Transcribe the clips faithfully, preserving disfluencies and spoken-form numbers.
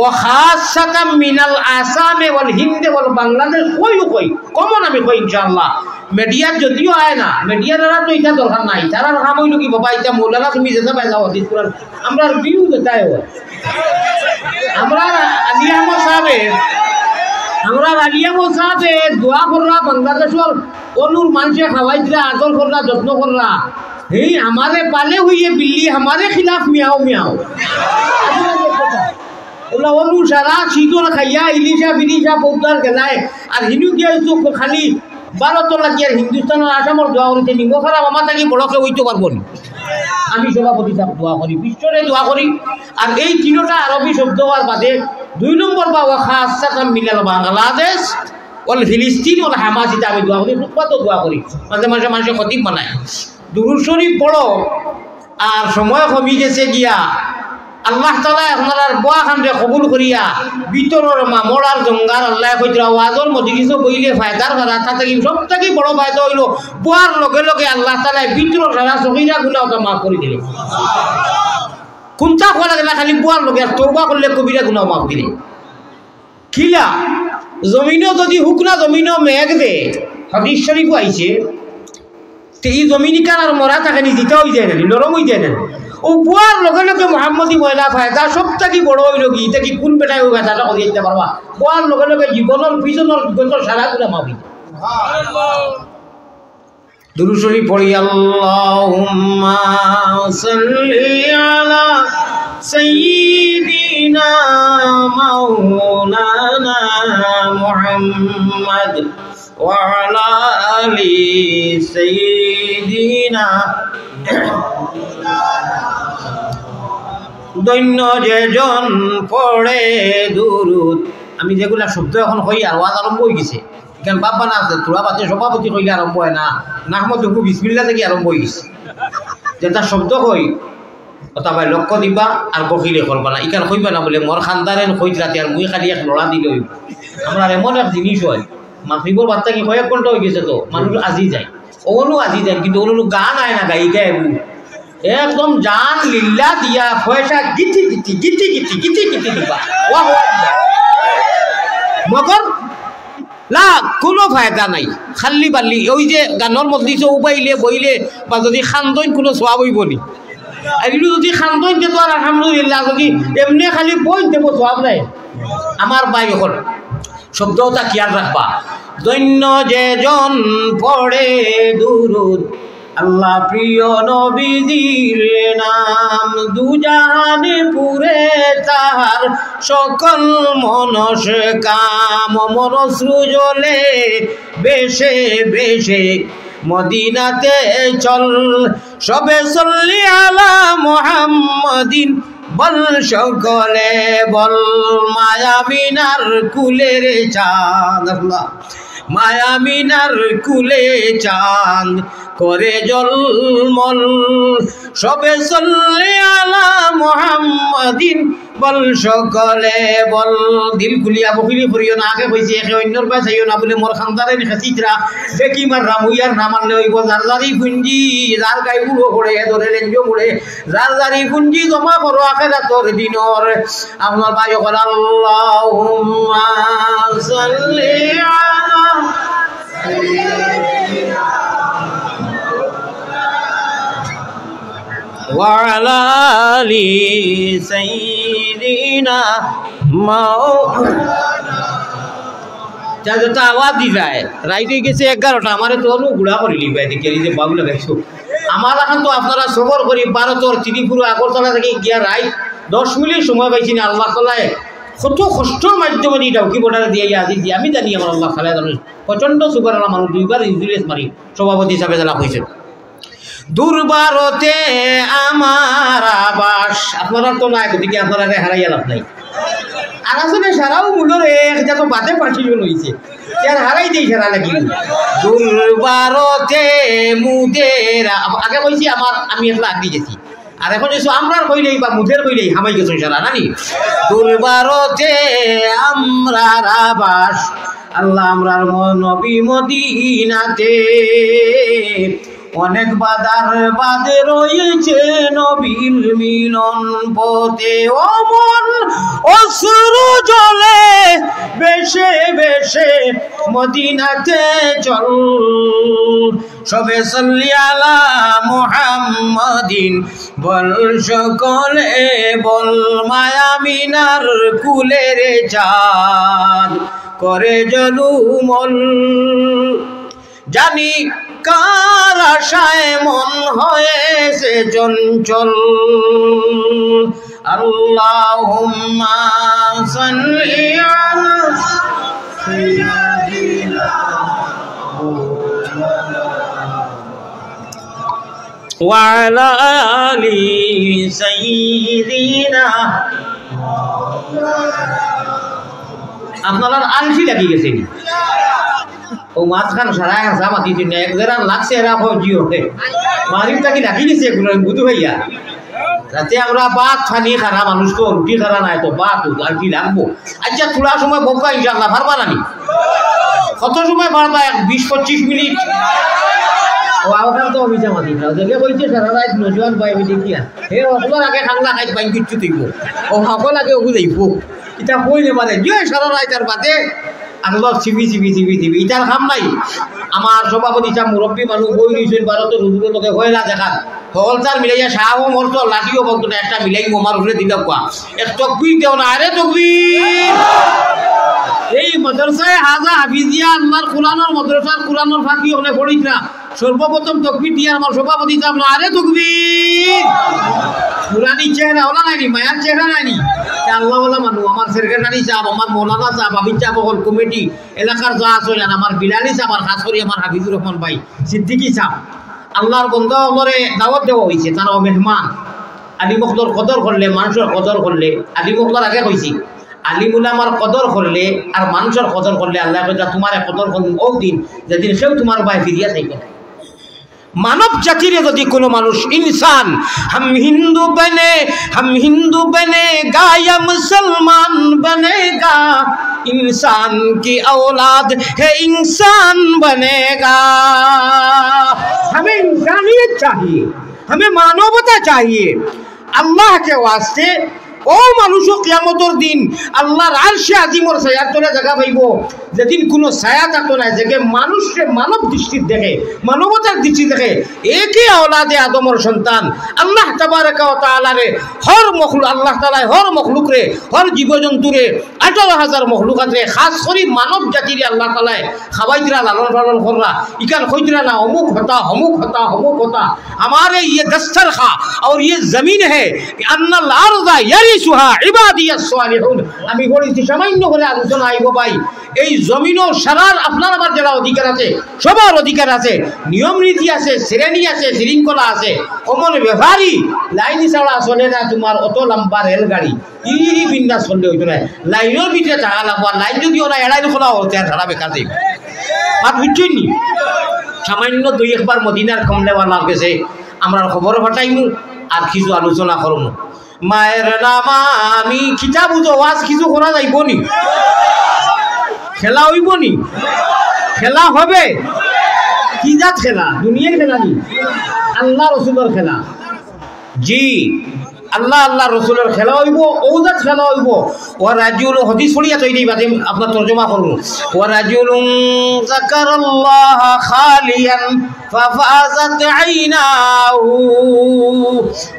ও খাসাতাম মিনাল আসামে ওয়াল হিন্দে ওয়াল বাংলাদেশ কইও কই, কমন আমি কই ইনশাআল্লাহ। মিডিয়াত যদিও আয় না, মিডিয়ার দ্বারা তো ইটা দরকার নাই, তারার কাম অইলো কি, বাবা, ইটা মৌলানা তুমি যেতা পাইলাও হাদিস কোরআন, আমরার ভিউ যেতায় অয়। আমরার আলী আহমদ সাহেবে, আমরার আলী আহমদ সাহেবে দোয়া কররা বাংলাদেশর অনুর মানষে খাওয়াইতরা, আদর কররা, যত্ন কররা। এই আমারে পালে হুইয়ে বিল্লি, আমারে খিলাফ মিয়াও মিয়াও। ওলা অনু সারা সিজন খাইয়া ইলিশা বিলিশা পৌতার গেলায়। আর হিনু গিয়া তো খালি ভারত লাগি আর হিন্দুস্তানর আসামর দোয়া করিতে নিব। খারাপ আমার থাকি বড় কেউ অইতে পারবো না। আমি সভাপতি সাহেব দোয়া করি, বিশ্বরে দোয়া করি। আর এই তিনটা আরবি শব্দ হওয়ার বাদে দুই নম্বর বা ওয়া খাসাতাম মিনাল বাংলাদেশ ওয়াল ফিলিস্তিন ওয়াল হামাস, ইটা আমি দোয়া করি, খুতবাত দোয়া করি, মাঝে মাঝে মানষে খতিব বানায়। দুরূদ শরীফ পড়ো, আর সময় কমি গেছে গিয়া। আল্লাহ তাআলায় আপনারার দোয়াখানরে কবুল করিয়া ভিতরর মামলার জঙ্গার আল্লায় কইতরা ওয়াজর মজলিসো বইলে ফায়দার ফারা, তাতে কি সব থাকি বড় ফায়দা অইলো, বওয়ার লগে লগে আল্লাহ তাআলায় ভিতরর সারা সগীরা গুনাহ ওটা মাফ করি দিলে। কুনতা কওয়া লাগে না, খালি বওয়ার লগে আর তওবা করলে কবিরা গুনাহ মাফ দিলে। কিলা? জমিনো যদি হুকনা জমিনো মেঘ দে, হাদিস শরীফো আইছে, তে ই জমিন ইখান আর মরা থাকে নি, জিতা অই যায় না নি, নরম অই যায় না নি? ও বওয়ার লগে লগে মোহাম্মদী ময়লা ফায়দা সব থাকি বড় অইলো কি, ইটা কি কুন বেটায় ও বেটাটা করি দিতে পারবা? বওয়ার লগে লগে জীবনর পিছনর বিগতর সারা গুলা মাফি। দুরূদ শরীফ পড়ি, আল্লাহুম্মা সাল্লি আলা সাইয়্যিদিনা মাওলানা মুহাম্মদ ওয়া আলা আলি সাইয়্যিদিনা। ধন্য যে জন পড়ে দুরূদ। আমি যেগুলা শব্দ এখন কই আর ওয়াজ আরম্ভ অই গেছে। ইখান বাপ বানা আছে, তোরা বাতে সভাপতি কইলে আরম্ভ অয় না, নাহমাদুহু বিসমিল্লাহ থাকি আরম্ভ অই গেছে। যেটা শব্দ কই, ওটা ভাই লক্ষ্য দিবা আর বকিলে করবা না। ইখান কইবা না বুলে, "মোর খান্দারেন কইত রাতে আর মুই খালি এক লড়া দিলে অইব।" আমরার এমন এক জিনিস অয়, মাগরিবর বাদ থাকি কয়েক ঘন্টা অই গেছে তো, মানুষ আজি যায়, অগুনু আজি যায়, কিন্তু অগুনু গান আয় না, গাইতে আইব। একদম জান লিল্লা দিয়া পয়সা Giti Giti, Giti Giti, Giti Giti দিবা। ওয়াহ, ওয়াহ। মগর না, কুনু ফায়দা নাই। খাল্লি বাল্লি, ওই যে গানর মজলিসো উবাইলে, বইলে, বা যদি খান্দইন কুনু সওয়াব অইবো নি? আর ইলু যদি খান্দইন তে তো আর আলহামদুলিল্লাহ, যদি এমনে খালি বইন তে তো সওয়াব নাই। আমার ভাই অকল, শব্দটা খেয়াল রাখবা। ধন্য যে জন পড়ে দুরূদ, আল্লাহ প্রিয় নবীজির নাম, দুজাহানে পুরে তাহার সকল মনস্কাম। মন অশ্রু জলে বেশে বেশে মদিনাতে চল, সবে সল্লি আলা মুহাম্মাদিন, বল সকলে বল। মায়ামিনার কুলের চাঁদ, আল্লাহ, মায়ামিনার কুলে চাঁদ করে জলমল। সবে সল্লি আলা মুহাম্মাদিন, বল সকলে বল। দিল খুলিয়া বকিলি করিও না, আগে কইছি একে অইন্যর বায় চাইও না বুলে মোর খান্দারেন খেছিত্রা। দেখি মাররাম, অউ আর না মারলে অইবো। যার যারি পুঞ্জি, যার গাই বুড়ো পড়ে, ধরে লেঞ্জো মুড়ে। যার যারি পুঞ্জি জমা করো আখেরাতর দিনর। আমার ভাই অকল, আল্লাহুম্মা সাল্লি আলা ওয়া আলা আলি সাইয়্যিদিনা মাও-, যা যত আওয়াজ দি যায়, রাইত অই গেছে এগারোটা, আমারে তো অনু গুড়া করি লিবায়, দেখি এই যে বাবু লাগাইছো। আমার এখন তো আপনারা সবর করি, ভারতর ত্রিপুরা আগরতলা থাকি গিয়া রাইত দশ মিনিট সময় পাইছি না। আল্লাহ তাআলায় কত কষ্টর মাধ্যমে দি ডাউকি বর্ডারে দিয়া ইয়া আজি দি, আমি জানি আমার আল্লাহ তাআলায় জানে। প্রচণ্ড সুগার আলা মানুষ, দুইবার ইঞ্জুরিয়াস মারি, সভাপতি হিসাবে যারা কইছেন। দূর ভারতে আমার আবাস। আপনারার তো নাই, গতিকে আপনারারে হারাইয়া লাভ নাই। আর আসলে সারাও মূলর এক যত বাদে পার্টি অইছে। ইয়ার হারাই দেই সারা লাগি। দূর ভারতে মুদের আ-, আগে কইছি আমার, আমি একলা আগে গেছি। আর এখন এসো আমরার কইলেই বা মুদের কইলেই হামাই গেছে সারা, নানি? দূর ভারতে আমরার আবাস, আল্লাহ আমরার ম-, নবী মদিনাতে। অনেক বাধার বাদে রয়েছে নবীর মিলন পথে। ও মন অশ্রু বেশে বেশে মদিনাতে চল, সবে সাল্লি আলা মুহাম্মাদিন বল সকলে বল, মায়ামিনার কুলের চাঁদ করে জলুমল। জানি কার আশায় মন হয়েছে চঞ্চল। আল্লাহুম্মা সাল্লি আলা সাইয়্যিদিনা ওয়া আলা আলি সাইয়্যিদিনা। আপনারার আলসি লাগি গেছে নি? ও মাঝখান সারা হাসা মাতি দিন, এক জেরা লাগছে এরা ফৌজি হতে। মারিফ তাকি লাগি গেছে এগুলো, আমি বুঝু ভাইয়া। রাতে আমরা ভাত খানি খারা মানুষ তো, রুটি খারা নাই তো, ভাত আর কি লাগবো। আচ্ছা, থুড়া সময় বউক্কা ইনশাআল্লাহ, পারবা না নি? কত সময় পারবা? এক বিশ পঁচিশ মিনিট। ও, আমার তো অফিসে মাতি না। ওদেরকে কইছে সারা রাত নজওয়ান ভাই, আমি দেখিয়া। হে, ওগুলোর আগে খাংলা খাইত বাইন কিচ্ছু তুইব। ও, হকল আগে ওগু যাইব। ইটা কই নে মানে, যে সারা রাত আর বাদে আল্লাহ সিবি, সিবি, সিবি, সিবি। ইটার কাম নাই। আমার সভাপতি সাহেব মুরব্বী মানুষ বই রইছেন, ভারতের হুজুরের লোকে হয়লা দেখান। হকল তার মিলাইয়া শাহ ও মরতো লাঠিও বলতো না, একটা মিলাই আমার উপরে দিল কোয়া। এক তকবীর দেও না, আরে তকবীর। এই মাদ্রাসায় হাজা হাফিজিয়া আল্লাহর কোরআনর মাদ্রাসার কোরআনর ফাঁকি ওখানে পড়িত না। সর্বপ্রথম তকবীর দিয়া আমার সভাপতি সাহেব না, আরে তকবীর। নুরানি চেহারা ওলা নাইনি, মায়ার চেহারা নাইনি। তা আল্লাহ ওলা মানু, আমার সেক্রেটারি সাহেব, আমার মৌলানা সাহেব, হাফিজ সাহেব, হকল কমিটি, এলাকার যা আছইন, আর আমার বিলালি সাহেব, আর খাস করি আমার হাফিজুর রহমান ভাই, সিদ্দিকী সাহেব। আল্লাহর বন্দা অকলরে দাওয়াত দেওয়া হইছে, তারা মেহমান। আলিম অকলর কদর করলে, মানুষর কদর করলে, আলিম অকলর আগে কইছি, আলিম উলামার কদর করলে আর মানুষর কদর করলে আল্লাহ কইতা, "তোমারে কদর করমু অউ দিন, যেদিন কেউ তোমার বায় ফিরিয়া চাইতো না।" মানব জাতিরে যদি কোনো মানুষ ইনসান, হাম হিন্দু বনে, হাম হিন্দু বনেগা ইয়া মুসলমান বনেগা, ইনসান কি ঔলাদ হে ইনসান বনেগা। हमें इंसानियत चाहिए, हमें मानवता चाहिए। আল্লাহ কে ওয়াস্তে, ও মানুষও কিয়ামতর দিন আল্লাহর আরশে আজিমর ছায়ার তলে জাগা পাইবো, যেদিন কোনো ছায়া থাকতো না, যেগে মানুষরে মানব দৃষ্টিত দেখে, মানবতার দৃষ্টি দেখে, একে আওলাদে আদমর সন্তান। আল্লাহ তাবারাকা ওয়া তাআলারে হর মখলু-, আল্লাহ তাআলায় হর মখলুকরে, হর জীবজন্তুরে, আঠারো হাজার মখলুকাতরে, খাস করি মানব জাতিরে আল্লাহ তাআলায় খাওয়াইতরা, লালন পালন কররা। ইখান কইতরা না, অমুক হতা, অমুক হতা, অমুক হতা। हमारे ये दस्तरखा और ये जमीन है, अन्नल अर्दा यरिसुहा इबादियस सालिहुन। আমি বলেছি সামান্য করে আলোচনা আইব ভাই, এই জমিনও সারার আপনার আমার যারা অধিকার আছে, সবার অধিকার আছে, নিয়ম নীতি আছে, শ্রেণী আছে, শৃঙ্খলা আছে। অমন ব্যাপারী লাইন ছাড়া চলে না তোমার অত লম্বা রেলগাড়ি। ইরি বিন্দাস করলে হইতো না, লাইনর ভিতরে থাকা লাগবো। আর লাইন যদি ওরা এড়াই খোলা হতো, আর সারা বেকার যাইব। আর বুঝছেন নি? সামান্য দুই একবার মদিনার কমলেওয়ালার গেছে আমরা খবর পাঠাইমু, আর কিছু আলোচনা করমু। মায়ের নাম আমি কিতা বুঝো, ওয়াজ কিছু করা যাইব নি? খেলা হইব নি? খেলা হবে। কি জাত খেলা? দুনিয়ার খেলা নি? আল্লাহ রসুলর খেলা। জি, আল্লাহ, আল্লাহ রসুলর খেলা হইব, ঔজাত খেলা হইব। ওয়া রাজুল, হাদিস পড়িয়া তো এই বাদে আপনার তর্জমা করব। ওয়া রাজুলুন যাকারাল্লাহা খালিয়ান ফাফাজাত আইনাহু।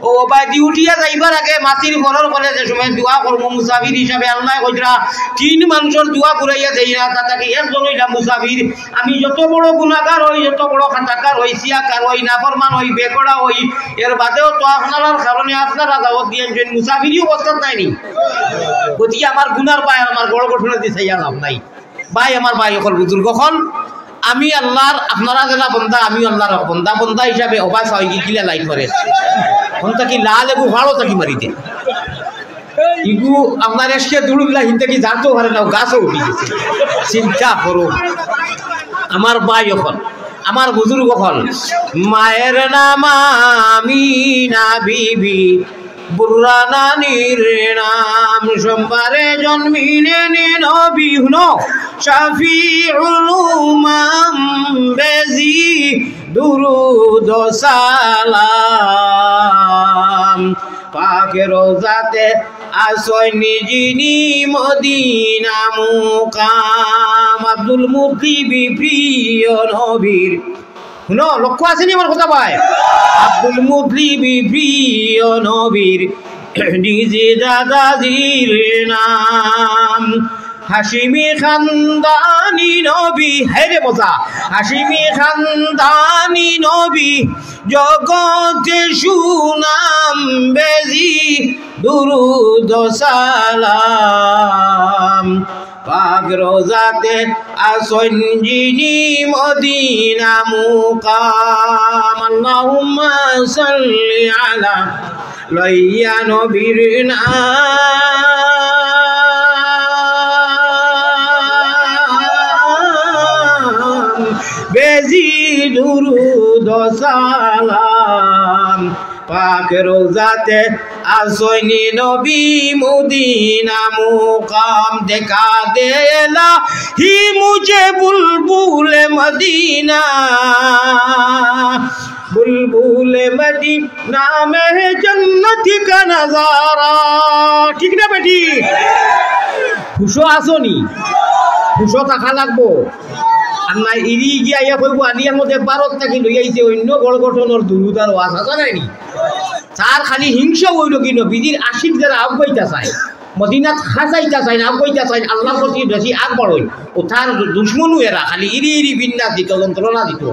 ও বাদি উঠিয়া যাইবার আগে মাটির ঘরর ঘরে যে সময় দোয়া করবো মুসাফির হিসাবে, আল্লাহ কইরা তিন মানুষের দোয়া ঘুরাইয়া দেই না, তা থাকি একজন হইলা মুসাফির। আমি যত বড় গুনাহগার হই, যত বড় খাতাকার হই, সিয়াকার হই, নাফরমান হই, বেকড়া হই, এর বাদেও তো আপনারার কারণে আপনারা দাওয়াত দিয়েন যে মুসাফিরি অবস্থা তাই নি। গতিকে আমার গুনার ভাই আমার বড় ঘটনা দিয়ে চাইয়া লাভ নাই। ভাই আমার ভাই অকল, বুজুর্গ অকল, আমি আল্লাহর, আপনারা যেলা বন্দা, আমি আল্লাহর বন্দা, বন্দা হিসাবে অবাস হয় কি কিলা লাইট করে। কোনটা কি লাল এগু ভালো থাকি মারিতে। ইগু আপনার এসকে দুড়ুল্লা হিনতে কি জানতেও পারে না, গাছও উঠি গেছে। চিন্তা করো। আমার ভাই অকল, আমার বুজুর্গ অকল, মায়ের নাম আমিনা বিবি, বুর্রা নানির নাম সোমবারে জন্মিলেন নবী, হুনো, শাফিউল উমাম বেজি দুরুদ ও সালাম। পাক রোজাতে আছইন যিনি মদিনা মুকাম। আব্দুল মুত্তালিব প্রিয় নবীর, হুনো, লক্ষ্য আছে নি আমার কথা ভাই? আব্দুল মুত্তালিব প্রিয় নবীর নিজ দাদাজির নাম। হাশিমি খানদানি নবী, হে রে মজা, হাশিমি খানদানি নবী, জগতে সুনাম বেজি দুরুদ সালাম। পাক রোজাতে আছইন যিনি মদিনা মুকাম। আল্লাহুম্মা সাল্লি আলা লইয়া নবীর নাম, বেজি দুরুদ সালাম। পাক রোজাতে আছইন নবী মদিনা মুকাম। দেখা দে এলাহি মুঝে বুলবুল মদিনা, বুলবুল মদিনা মে জন্নত কা নাজারা। ঠিক না বেটি? হুশো আছো নি? হুশো থাকা লাগবো। আর না ইরি গিয়া ইয়া কইবো, আলিয়ার মধ্যে ভারত থাকি লই আইছে অন্য গড় গঠনর দুরুদ আর ওয়াজ, আছে না নি? তার খালি হিংসা অইলো কি, নবীজির আশিক যারা আগুয়াইতা চায়, মদিনাত খাসাইতা চায় না, আগুয়াইতা চায়, আল্লাহর প্রতি বেশি আগ বাড়ইন। ও তার দুশমনও এরা খালি ইরি ইরি বিন্যাস দিত, যন্ত্রণা দিত।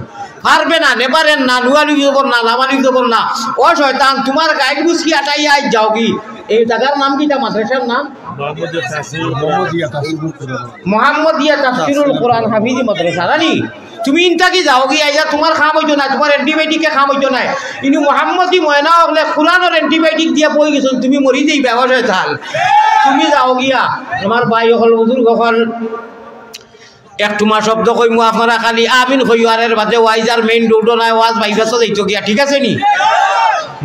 পারবে না, নেবার না, লুয়ালুই জবর না, লামালুই জবর না। ও শয়তান, তোমার গাইড বুঝকি আটাইয়া আইজ যাওগি। এই জাগার নাম কিতা, মাদ্রাসার নাম? মোহাম্মদিয়া তাফসিরুল কোরআন। মোহাম্মদিয়া তাফসিরুল কোরআন হাফিজি মাদ্রাসা, জানি? তুমি ইন থাকি যাওগি, আইয়া তোমার কাম অইতো নায়, তোমার antibiotic এ কাম অইতো নায়। ইনু মোহাম্মদী ময়না অকলে কোরআনর antibiotic দিয়া বই গেছইন, তুমি মরি যাইবা, ও শয়তান। তুমি যাওগিয়া, আমার ভাই অকল, বুজুর্গ অকল, এক টুমা শব্দ কইমু, আপনারা খালি আমিন কইও, আর এর বাদে ওয়াইজ আর মেইন রোডও নাই, ওয়াজ বাইপাসও যাইতো গিয়া, ঠিক আছে নি?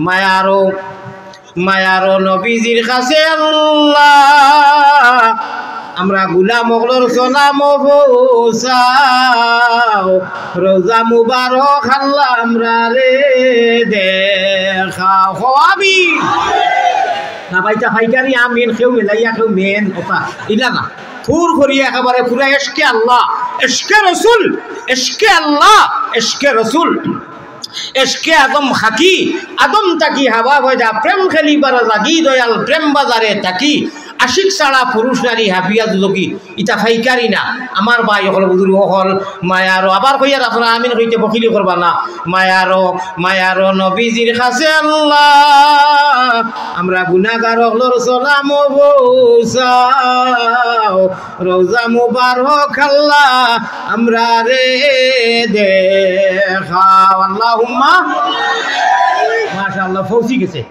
মায়ারো, মায়ারো নবীজির কাছে আল্লাহ, আমরা গুলাম অকলর সালাম পৌঁছাও, রোজা মুবারক আল্লাহ আমরারে দেখাও। কও আমিন। না ভাইটা পাইকারি আমিন, কেউ মিলাইয়া, কেউ মেন, ওটা ইলা না। ফুর করিয়া একেবারে পুরা এশকে আল্লাহ, এশকে রসুল, এশকে আল্লাহ, এশকে রসুল, এশকে আদম খাকি, আদম থাকি হাওয়া পয়দা, প্রেম খেলি বারা লাগি দয়াল, প্রেম বাজারে থাকি, আশিক ছাড়া পুরুষ নারী হাবিয়া দুদকি, ইতা ফাইকারি না। আমার ভাই অকল, বুজুর্গ অকল, মায়ারো, আবার কইয়ার আপনারা আমিন কইতে বকিলি করবা না। মায়ারো, মায়ারো নবীজির কাছে আল্লাহ, আমরা গুনাগার অকলর সালাম পৌঁছাও, রোজা মুবারক আল্লাহ আমরারে দেখাও। আল্লাহুম্মা। মাশাআল্লাহ, পৌঁছি গেছে,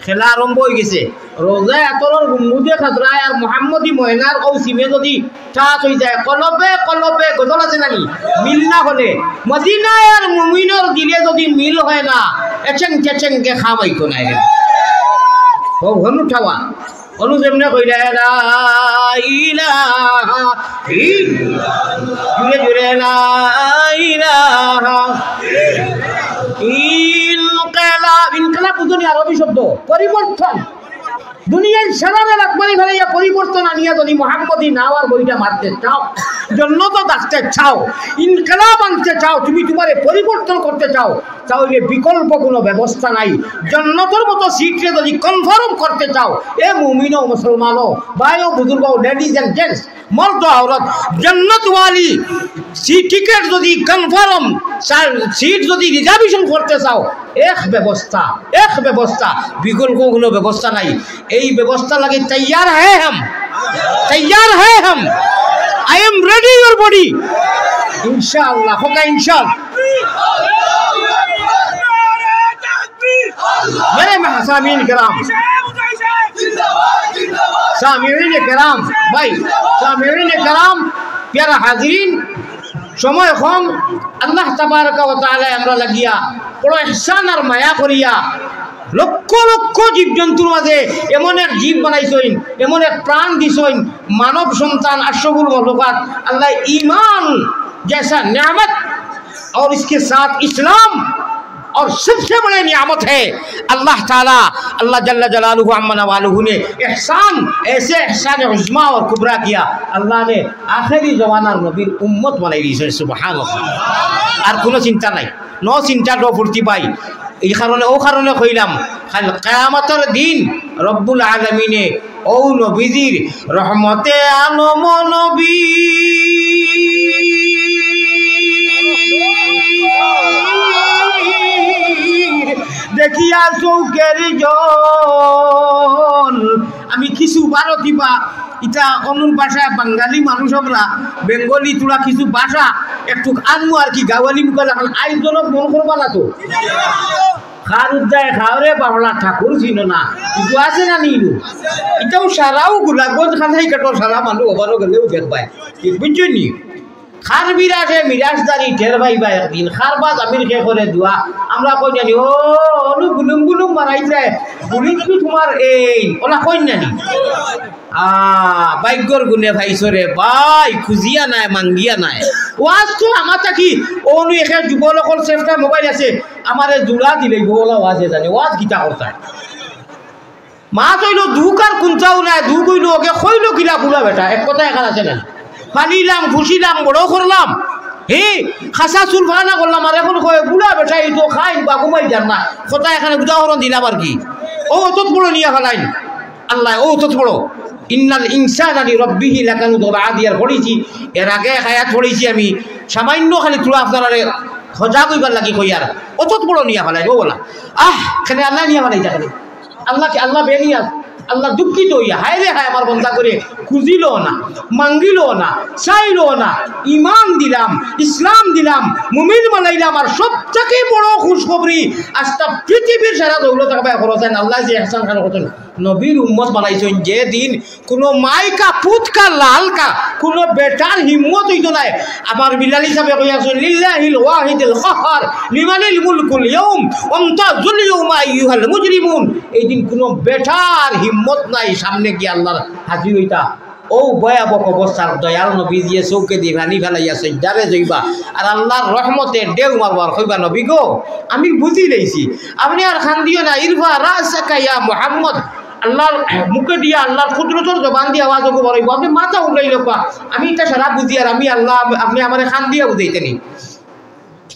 খেলা আরম্ভ অই গেছে। রোজায় আতরর গুম্বুজে খাজরায় আর মোহাম্মদী ময়নার অউ সিমে যদি টাচ অই যায়, কলবে কলবে গজল আছে নানি, মিল না হলে, মদিনার মুমিনর দিলে যদি মিল হয় না, এচেং চেচেং কে খাওয়াইতো নাই রে। ও হনু ঠাওয়া, হনু যেমনে কইরা, লা ইলাহা ইল্লাল্লাহ, জুরে জুরে, লা ইলাহা ইনকিলাব। ইনকিলাব বুঝো নি? আরবি শব্দ, পরিবর্তন। দুনিয়ার সারা রাত মারি ফেলাইয়া পরিবর্তন আনিয়া যদি মোহাম্মদী নাওয়ার বইটা মারতে চাও, জন্নত ডাকতে চাও, ইনকিলাব আনতে চাও, তুমি তোমারে পরিবর্তন করতে চাও, তাহলে বিকল্প কোনো ব্যবস্থা নাই। জন্নতর মতো সিটরে যদি কনফার্ম করতে চাও, এ মুমিন ও মুসলমান ও, ভাই ও বুজুর্গ ও, ladies and gents, মর্দ আওরত, জন্নতওয়ালি সি-, টিকিট যদি কনফার্ম, সা-, সিট যদি রিজার্ভেশন করতে চাও, এক ব্যবস্থা, এক ব্যবস্থা, বিকল্প কোনো ব্যবস্থা নাই। এই ব্যবস্থা লাগি তৈয়ার হ্যায় হাম, তৈয়ার হ্যায় হাম। I am ready, your body। ইনশাআল্লাহ, হোগা ইনশাআল্লাহ। মেরে সামিঈন কেরাম, সামিঈন কেরাম, ভাই, সামিঈন কেরাম, প্যারা হাজিরিন, সময় কম, আল্লাহ তাবারাকা ওয়া তাআলা আমরা লাগিয়া বড় ইহসান আর মায়া করিয়া লক্ষ লক্ষ জীবজন্তুর মাঝে এমন এক জীব বানাইছইন, এমন এক প্রাণ দিছইন, মানব সন্তান, আশরাফুল মখলুকাত, আল্লাহ ঈমান জেসা নেয়ামত, আর ইসকে সাথ ইসলাম, और सबसे बड़े नियामत है अल्लाह ताला, अल्लाह जल्ला जलालुहु अम्मा नवालुहु ने एहसान, ऐसे एहसान उज़्मा और कुबरा किया। अल्लाह ने आखिरी जमानार नबीर उम्मत बनाई दिछे। सुबहानाल्लाह। আর কোনো চিন্তা নাই, নো চিন্তা, নো ফুর্তি পাই। এই কারণে, ও কারণে কইলাম, কাল কিয়ামতর দিন রব্বুল আলামিনে ও নবীজির রহমতে আলম নবী দেখিয়া চউখর জল। আমি কিছু ভারতীয় বা ইতা অনুর ভাষায় বাঙালি মানুষ আমরা, বেঙ্গলি, থুড়া কিছু ভাষা একটু আনমু আর কি, গাওয়ালি মুখা লাখান আইজনক মন করবা না তো। খার উদ্দায় খাওরে বাবলা ঠাকুর চিনো না, কিন্তু আছে না নিলু? ইতাও সারাও গোলাপগঞ্জ খানাই কাটো, সারা মানুষ ওবারও গেলেও দেখবায়, ঠিক বুঝছো নি? খার বিরাটে মিরাজদারি টের পাইবা একদিন, খার বাদ আমির খে করে দোয়া, আমরা কই জানি, ও, অনু গুলুম গুলুম মারাই যায়, গুলুম তো তোমার এই, ওলা কই জানি। আ, ভাগ্যর গুণে পাইছো রে ভাই, খুজিয়া নায়, মাঙ্গিয়া নায়। ওয়াজ তো আমার থাকি, অনু একে যুব লোকর সেফটা মোবাইল আছে, আমারে জুড়া দিলেই বউলা ওয়াজে জানে, ওয়াজ গীতা করতায়। মাত অইলো দুখ আর কুন্তাও নাই, দুখ অইলো ওকে কইলো কিলা বুড়া বেটা, এক কথা এখান আছে না। পালিলাম, ফুসিলাম, বড় করলাম, হে, খাসা চুল ফানা করলাম, আর এখন কয় বুড়া বেটা, এই তো খাইন বা ঘুমাই যান না। কথা এখানে উদাহরণ দিলাম আর কি। ও অত বড় নিয়া ফালাইন আল্লাহ, ও অত বড়। ইন্নাল ইনসানা লি রাব্বিহি লাকানুদ, ওলা আদিয়ার পড়েছি, এর আগে এক আয়াত পড়েছি আমি, সামান্য খালি থুড়া আপনারারে সজাগ হইবার লাগি কইয়ার, অত বড় নিয়া ফালাইন, ও বলা, আহ, খালি আল্লাহ নিয়া ফালাই থাকে। আল্লাহ কি, আল্লাহ বেনিয়াজ, আল্লাহ দুঃখিত হইয়া, হায় রে হায়, আমার বন্দা করে খুঁজিল না, মাঙ্গিল না, চাইল না, ইমান দিলাম, ইসলাম দিলাম, মুমিন বানাইলাম, আর সব থেকে বড় খুশখবরি, আস্তা পৃথিবীর সারা দৌলত থাকবে, খরচ হয় না। আল্লাহ যে এহসান খান করছেন, নবীর উম্মত বানাইছেন, যে দিন কোনো মাই কা, পুত কা, লাল কা, কোনো বেটার হিম্মত হইতো নায়। আমার বিলাল হিসাবে কইয়া আছেন, লিল্লাহিল ওয়াহিদিল কাহহার, লিমানিল মুলকুল ইয়াউম, ওয়ামতাজুল ইয়াউমা আইয়ুহাল মুজরিমুন। এই দিন কোনো বেটার হিম্মত নাই সামনে গিয়া আল্লাহর হাজির হইতা। ও ভয়াবহ অবস্থার দয়াল নবী দিয়ে চৌকে দিয়ে পানি ফেলাইয়া সজ্জারে জইবা। আর আল্লাহর রহমতে ঢেউ মারবার কইবা, নবী গো, আমি বুঝি লইছি, আপনি আর খান দিও না। ইরফা রাসাকা ইয়া মুহাম্মদ, আল্লাহর মুখে দিয়া, আল্লাহর কুদরতর জবান দিয়া আওয়াজ ওগো বড় অইবো। আপনি মাথা উঠাই লোকা, আমি এটা সারা বুঝি, আর আমি আল্লাহ, আপনি আমারে খান দিয়া বুঝাইতে নি।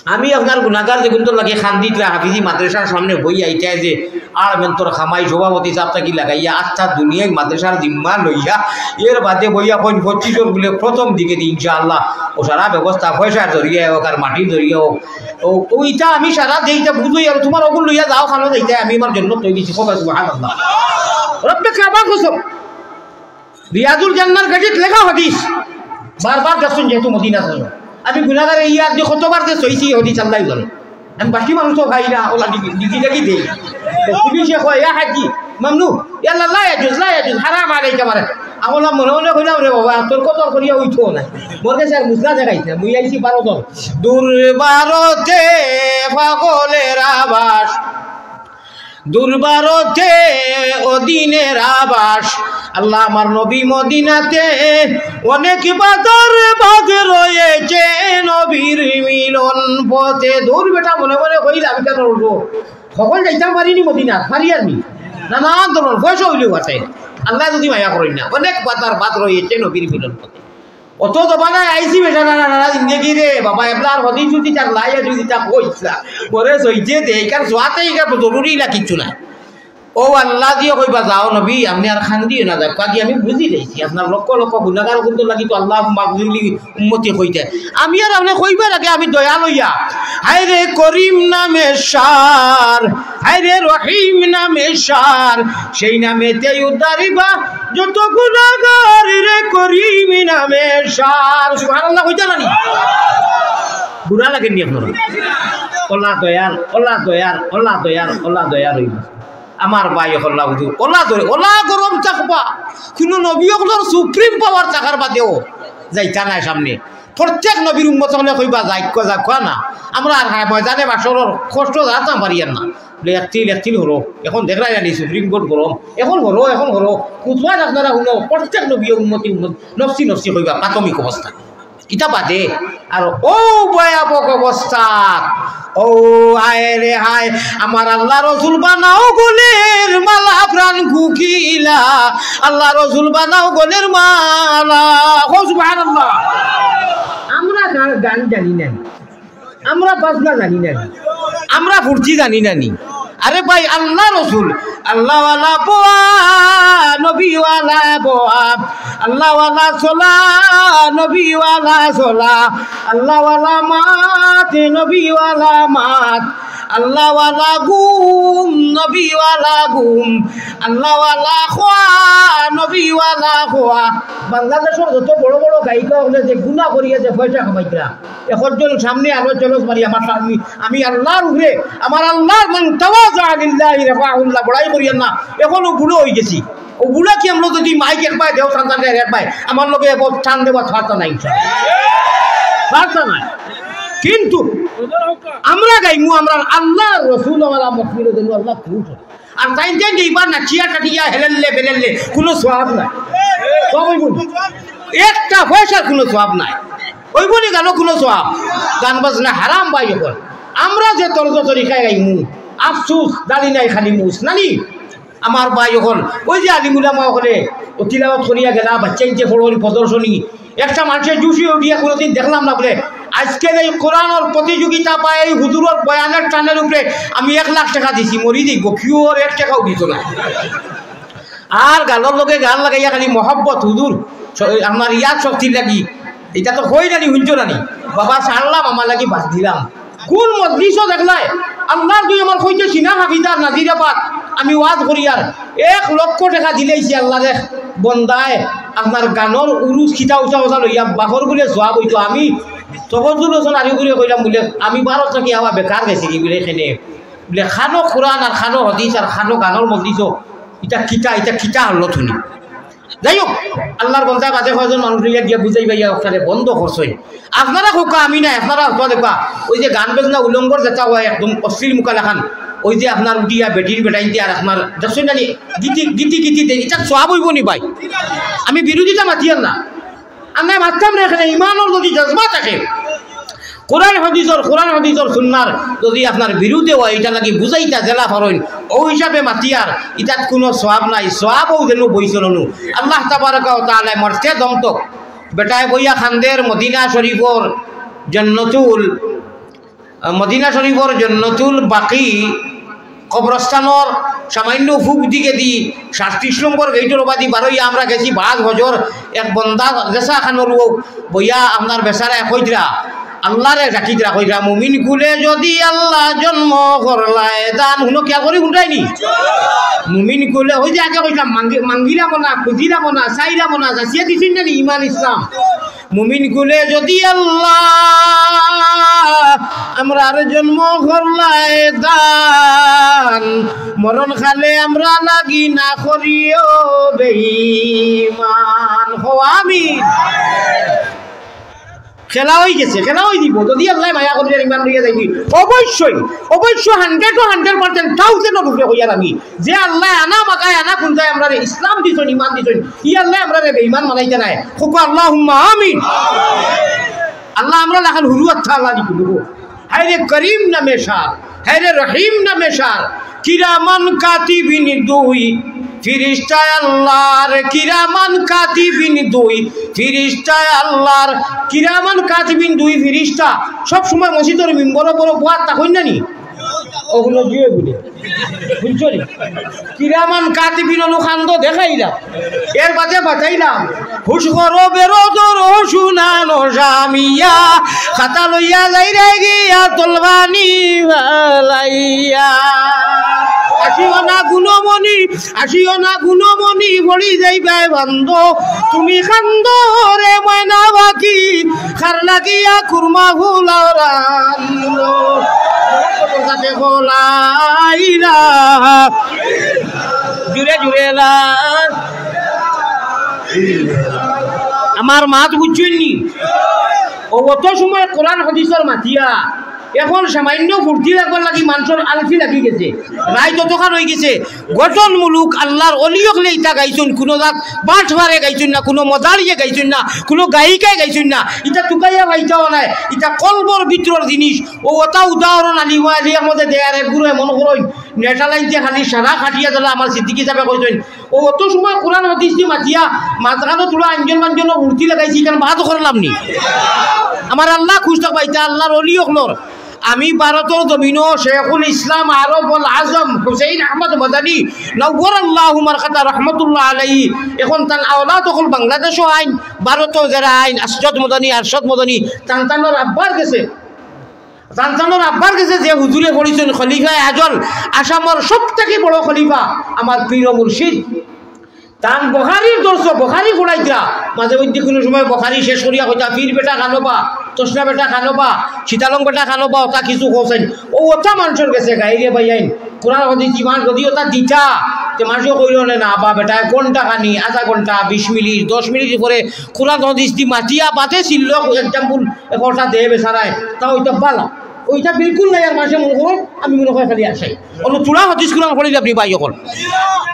আমি আপনার গুনাগার যে গুন্তর লাগে খান দিতরা হাফিজি মাদ্রাসার সামনে বই আইতায় যে আর মেন্তর খামাই সভাপতি সাহেব থাকি লাগাইয়া আচ্ছা দুনিয়ায় মাদ্রাসার জিম্মা লইয়া এর বাদে বইয়া কইন পঁচিশর বলে প্রথম দিকে দি ইনশাআল্লাহ ও সারা ব্যবস্থা পয়সার জরিয়া হোক আর মাটির জরিয়া হোক। ও, ও ইটা আমি সারা যে ইটা বুঝই আর তোমার ওগুন লইয়া যাও খানো যাইতে আমি আমার জন্য তৈরি দিছি। কবে সুবহানাল্লাহ। রব্বে কাবার কসম। রিয়াজুল জান্নার গেটিত লেখা হাদিস। বারবার দেখছেন যেহেতু মদিনা যাইন। আমি গুনাগারে ইয়াদ দি কতবার যে সইছি হাদিস আল্লাহ জানে। আমি বাকি মানুষ তো খাই না, ওলা ডিগি, ডিগি ডাকি দেই। তো পুলিশে কয়, "ইয়া হাজি, মামনু, ইয়া আল্লাহ, লা ইয়াজুজ, লা ইয়াজুজ, হারাম আলাইকা মারে।" আমি বললাম, মনে মনে কইলাম, "রে বাবা, তোর কত করিয়া হইতো না।" মোর কাছে আর মুসলা দেখাইছে, মুই আইছি বারো জন। দুর্বারতে পাগলের আবাস, দুর্বারতে অদিনের আবাস। আল্লাহ আমার নবী মদিনাতে অনেক বাজার বাদ রয়েছে নবীর মিলন পথে। দূর বেটা মনে মনে কইল আমি কেন উঠবো? সকল যাইতাম পারিনি মদিনা, পারি আর নি। নানান ধরনের পয়সা হইলেও আছে। আল্লাহ যদি মায়া করেন না, অনেক বাজার বাদ রয়েছে নবীর মিলন পথে। অত জমানায় আইছি বেটা, না, না, না, না, জিন্দেগি রে, বাবা, এবলা আর হদিস উদিস আর লাই আর যদি তা কইস না। পরে সইতে দে, এখান সোয়াতে এখান জরুরি না কিচ্ছু না। ও আল্লাহ দিয়ে কইবা, "যাও নবী, আপনি আর খান দিও না, যাও, কাজে আমি বুঝি লইছি, আপনার লক্ষ লক্ষ গুনাগার কিন্তু লাগি তো আল্লাহ মাগফিরলি উম্মতি কইতে।" আমি আর আপনি কইবার আগে আমি দয়া লইয়া, হায় রে করিম নামে সার, হায় রে রহিম নামে সার, সেই নামেতে উদ্ধারিবা যত গুনাগার রে করিম নামে সার। সুবহানাল্লাহ কইতা নানি? বুরা লাগেনি আপনারা? ওলা দয়ার, ওলা দয়ার, ওলা দয়ার, ওলা দয়ার হইব। আমার ভাই হল্লা হুজুর, ওলা ধরে, ওলা গরম থাকবা। কোনো নবী অকলর সুপ্রিম পাওয়ার থাকার বাদেও যাইতা নাই সামনে। প্রত্যেক নবীর উম্মত হলে কইবা, "যাইক্কা, যাইক্কা না।" আমরা আর হায় ময়দানে বাসরর কষ্ট যাতাম পারিয়ার না। বলে, "এক তিল, এক তিল হলো। এখন দেখরায় জানি সুপ্রিম কোর্ট গরম। এখন হলো, এখন হলো।" খুতবাত আপনারা হুনো, প্রত্যেক নবী উম্মতি উম্মত, নফসি নফসি কইবা, প্রাথমিক অবস্থা। ইটা বাদে। আর ও ভয়াবহ অবস্থা, ও হায় রে হায়, আমার আল্লাহ রসুল বানাও গলের মালা প্রাণ কুকিলা, আল্লাহ রসুল বানাও গলের মালা। ও সুবহানাল্লাহ। আমরা গান, গান জানি না, আমরা বাজনা জানি না, আমরা ফুর্তি জানি না নি। আরে ভাই, আল্লাহ রসুল, আল্লাহওয়ালা বোয়া, নবীওয়ালা বোয়া, আল্লাহওয়ালা চলা, নবীওয়ালা চলা, আল্লাহওয়ালা মাত, নবীওয়ালা মাত, আল্লাহওয়ালা ঘুম, নবীওয়ালা ঘুম, আল্লাহওয়ালা খোয়া, নবীওয়ালা খোয়া। বাংলাদেশর যত বড় বড় গায়িকা অকলে যে গুনা করিয়া যে পয়সা কামাইতরা, একজন সামনে আলো চলস মারি আমার সামনে, আমি আল্লাহর উপরে, আমার আল্লাহর মান তাওয়াজা লিল্লাহি রাফাহুল্লাহ বড়াই করিয়ার না। এখন ও বুড়ো অইগেছি, ও বুড়া কি আমরা যদি মাইক একবার দেও, সান্তান দেয় একবার, আমার লগে এখন টান দেওয়া ছাড়তা নাই, ইনশাআল্লাহ। ছাড়তা নাই। কিন্তু আমরা গাইমু, আমরা আল্লাহর রসুল, আমার মকবুল যেন আল্লাহ খুশ হয়। আর তাইন তাইন যে ইবার নাচিয়া টাটিয়া হেলেললে বেলেললে কোনো সওয়াব নাই। সওয়াব অইবো নি? একটা পয়সার কোনো সওয়াব নাই। অইবো নি গানো কোনো সওয়াব? গান বাজনা হারাম ভাই। এখন আমরা যে তর্জ তরিকায় গাইমু, আফসুস, দাড়ি নাই খালি মুস, নানি? আমার ভাই, এখন ওই যে আলিম উলামা অকলে ও তিলাওয়াত করিয়া গেলা, বাচ্চাইন যে পড়ন প্রদর্শনী, একটা মানষে জুশি উঠিয়া কোনোদিন দেখলাম না বুলে, আজকের এই কোরআনর প্রতিযোগিতা বা এই হুজুরর বয়ানের টানের উপরে আমি এক লাখ টেকা দিছি, মরি দেখবো, কেউ আর এক টেকাও দিত না। আর গানর লগে গান লাগাইয়া খালি মহব্বত, হুজুর, স-, আপনার ইয়াদ শক্তির লাগি, ইটা তো কই নানি, হুনছো নানি, বাবা ছাড়লাম, আমার লাগি বাদ দিলাম। কোন মজলিসও দেখলায়, আল্লাহর দুই আমার কইতে সিনা হাফিজার নাজিরাবাদ, আমি ওয়াজ করিয়ার এক লক্ষ টেকা দিলাইছি আল্লাহর এক বন্দায়, আপনার গানর উরুস খিতা উচা উচা লইয়া বাহর বুলে সওয়াব অইতো। আমি তফাজ্জুল হোসেন আরিগুরে কইলাম বুলে, আমি ভারত থাকি আওয়া বেকার গেছি কি বুলে এখানে, বুলে খানো কোরআন আর খানো হাদিস আর খানো গানর মজলিসও, ইটা কিতা, ইটা কিতা হলো তুমি? যাই হোক, আল্লাহর বন্দা বাদে কয়জন মানুষ লইয়া গিয়া বুঝাইবা ইয়া ওখানে বন্ধ করছইন। আপনারা কউক্কা, আমি না, আপনারা কউক্কা দেখবা, ওই যে গান বাজনা উলঙ্গর যেটা হয়, একদম অশ্লীল মুখা লাখান, ওই যে আপনার উঠিয়া বেটির বেটাইন্তে আর আপনার দেখছইন নানি, গীতি, গীতি, গীতি দেন, ইটা সওয়াব অইবো নি ভাই? আমি বিরোধিতা মাতিয়ার না, আমি মাততাম না এখানে। ইমানর যদি জজবা থাকে, কোরআন হাদিসর, কোরআন হাদিসর সুন্নার যদি আপনার বিরুদ্ধে হয়, ইটা লাগি বুঝাইতা জেলা ফরইন, ও হিসাবে মাতিয়ার, ইটাত কোনো সওয়াব নাই, সওয়াবও যেন বইচলনু। আল্লাহ তাবারাকা ওয়া তাআলা মরতে দমতক, বেটায় বইয়া খান্দের মদিনা শরীফর জন্নতুল, মদিনা শরীফর জন্নতুল বাকি কবরস্থানর সামান্য ফুক দিকে দি সাতত্রিশ নম্বর গেইটর বাদি বারইয়া আমরা গেছি বাদ হজর। এক বন্দা যেসা খানোর লোক বইয়া আপনার বেচারায় কইতরা, আল্লাহরে ডাকিতরা, কইতরা, "মুমিন কুলে যদি আল্লাহ জন্ম করলায় দান।" হুনো, কিয়া করি হুনরায়নি? মুমিন কুলে, ওই যে আগে কইতাম, মাঙ্গি-, মাঙ্গিলাম না, খুঁজিলাম না, চাইলাম না, যাচিয়া দিছইন না নি ইমান ইসলাম। মুমিন কুলে যদি আল্লাহ আমরার জন্ম করলায় দান, মরণ কালে আমরা লাগি না করিও বেঈমান। কও আমিন। খেলা অই গেছে, খেলা অই দিব। যদি আল্লাহ মায়া করিয়া ইমান লইয়া যাইবি, অবশ্যই, অবশ্যই hundred ও hundred percent, thousand ও রূপে কইয়ার আমি, যে আল্লাহ আনা মাকায় আনা কুন্তায় আমরারে ইসলাম দিছইন, ইমান দিছইন, ই আল্লাহ আমরারে বেঈমান বানাইতা নায়। কউক্কা আল্লাহুম্মা আমিন। আল্লাহ আমরা লাখান হুরু আত্মা আল্লাহ দি কুলুগো। হায়রে করিম নামে সার, হায়রে রহিম নামে সার, কিরামান কাতিবিন দুই ফিরিস্তায় আল্লাহর, কিরামান কাতিবিন দুই ফিরিস্তায় আল্লাহর। কিরামান কাতিবিন দুই ফিরিস্তা সব সময় মসজিদর মিম্বরো বড় বুয়াত থাকইন না নি? ওগুলো দিয়ে বলে, বুঝছো নি? কিরামান কাতিবিন অনুখান্দ দেখাইলাম, এর বাদে বাতাইলাম, হুশ করো বেরোদর হুশুনানো জামিয়া, খাতা লইয়া যাইরা গিয়া তলবানি বালাইয়া। আসিও না গুণমণি, আসিও না গুণমণি, পড়ি যাইবায় বান্দ। তুমি খান্দো রে ময়না পাখি, খার লাগিয়া খুরমা ফুলাও রান্দো। তাতে বলাইলা। জুরে জুরে লা। আমার মাত বুঝছইন নি? ও অত সময় কোরআন হাদিসর মাতিয়া, এখন সামান্য ফুর্তি লাগবার লাগি মানষর আলফি লাগি গেছে, রাইত অতখান অইগেছে। গঠনমূলক আল্লার অলি অকলে ইতা গাইছইন, কুনু জাত বাটপারে গাইছইন না, কুনু মজালিয়ে গাইছইন না, কুনু গায়িকায় গাইছইন না। ইতা তুকাইয়া পাইতাও নায়, ইতা কলবর ভিতরর জিনিস। অউ অতা উদাহরণ আলী, আলী আহমদে দেয়, আর এগুরে মনো করইন নেশা লাইনতে খালি সারা খাটিয়া দিলা। আমার সিদ্দিকী সাবে কইছইন, অউ অত সময় কোরআন হাদিস দি মাতিয়া মাঝখানো থুড়া আঞ্জন মাঞ্জনর ফুর্তি লাগাইছি, ইখান বাদ করলাম নি? আমার আল্লা খুশ থাকবা, ইতা আল্লার অলি অকলর। আমি ভারতর জমিনো শেখুল ইসলাম আরব আল আজম হুসেইন আহমদ মাদানী নওয়ারাল্লাহু মারকাদা রহমতুল্লাহ আলাইহি, এখন তান আওলাদ অকল বাংলাদেশো আইন, ভারতো যেরা আইন, আরশদ মাদানী, আরশদ মাদানী, তান তানর আব্বার গেছে, তান তানর আব্বার গেছে যে হুজুরে পড়ছইন খলিফায়ে আজল, আসামর সব থাকি বড় খলিফা, আমার পীর ও মুর্শিদ। তান বুখারীর দর্শ, বুখারী পড়াইতরা, মাঝে মধ্যে কুনু সময় বুখারী শেষ করিয়া কইতা, "পীর বেটা কানো বা, তসনা বেটা কানো বা, শীতালং বেটা কানো বা, অতা কিছু কওছাইন।" অউ অতা মানষর গেছে গাইরে ভাইয়াইন। কোরআন হাদিস ইমান যদি অতা দিতা, তে মানষে কইলো না, "না বা বেটা, এক ঘন্টা খানি, আধা ঘন্টা, বিশ মিনিট, দশ মিনিট পরে কোরআন হাদিস দি মাতিয়া বাদে ছিল, example একটা দে বেচারায়, তা অইতা ভালা।" অইতা বিলকুল নাই, আর মানষে মনো করইন আমি মনো করি খালি আশাই। অনো থুড়া হাদিস কোরআন পড়িলে আপনি ভাই অকল।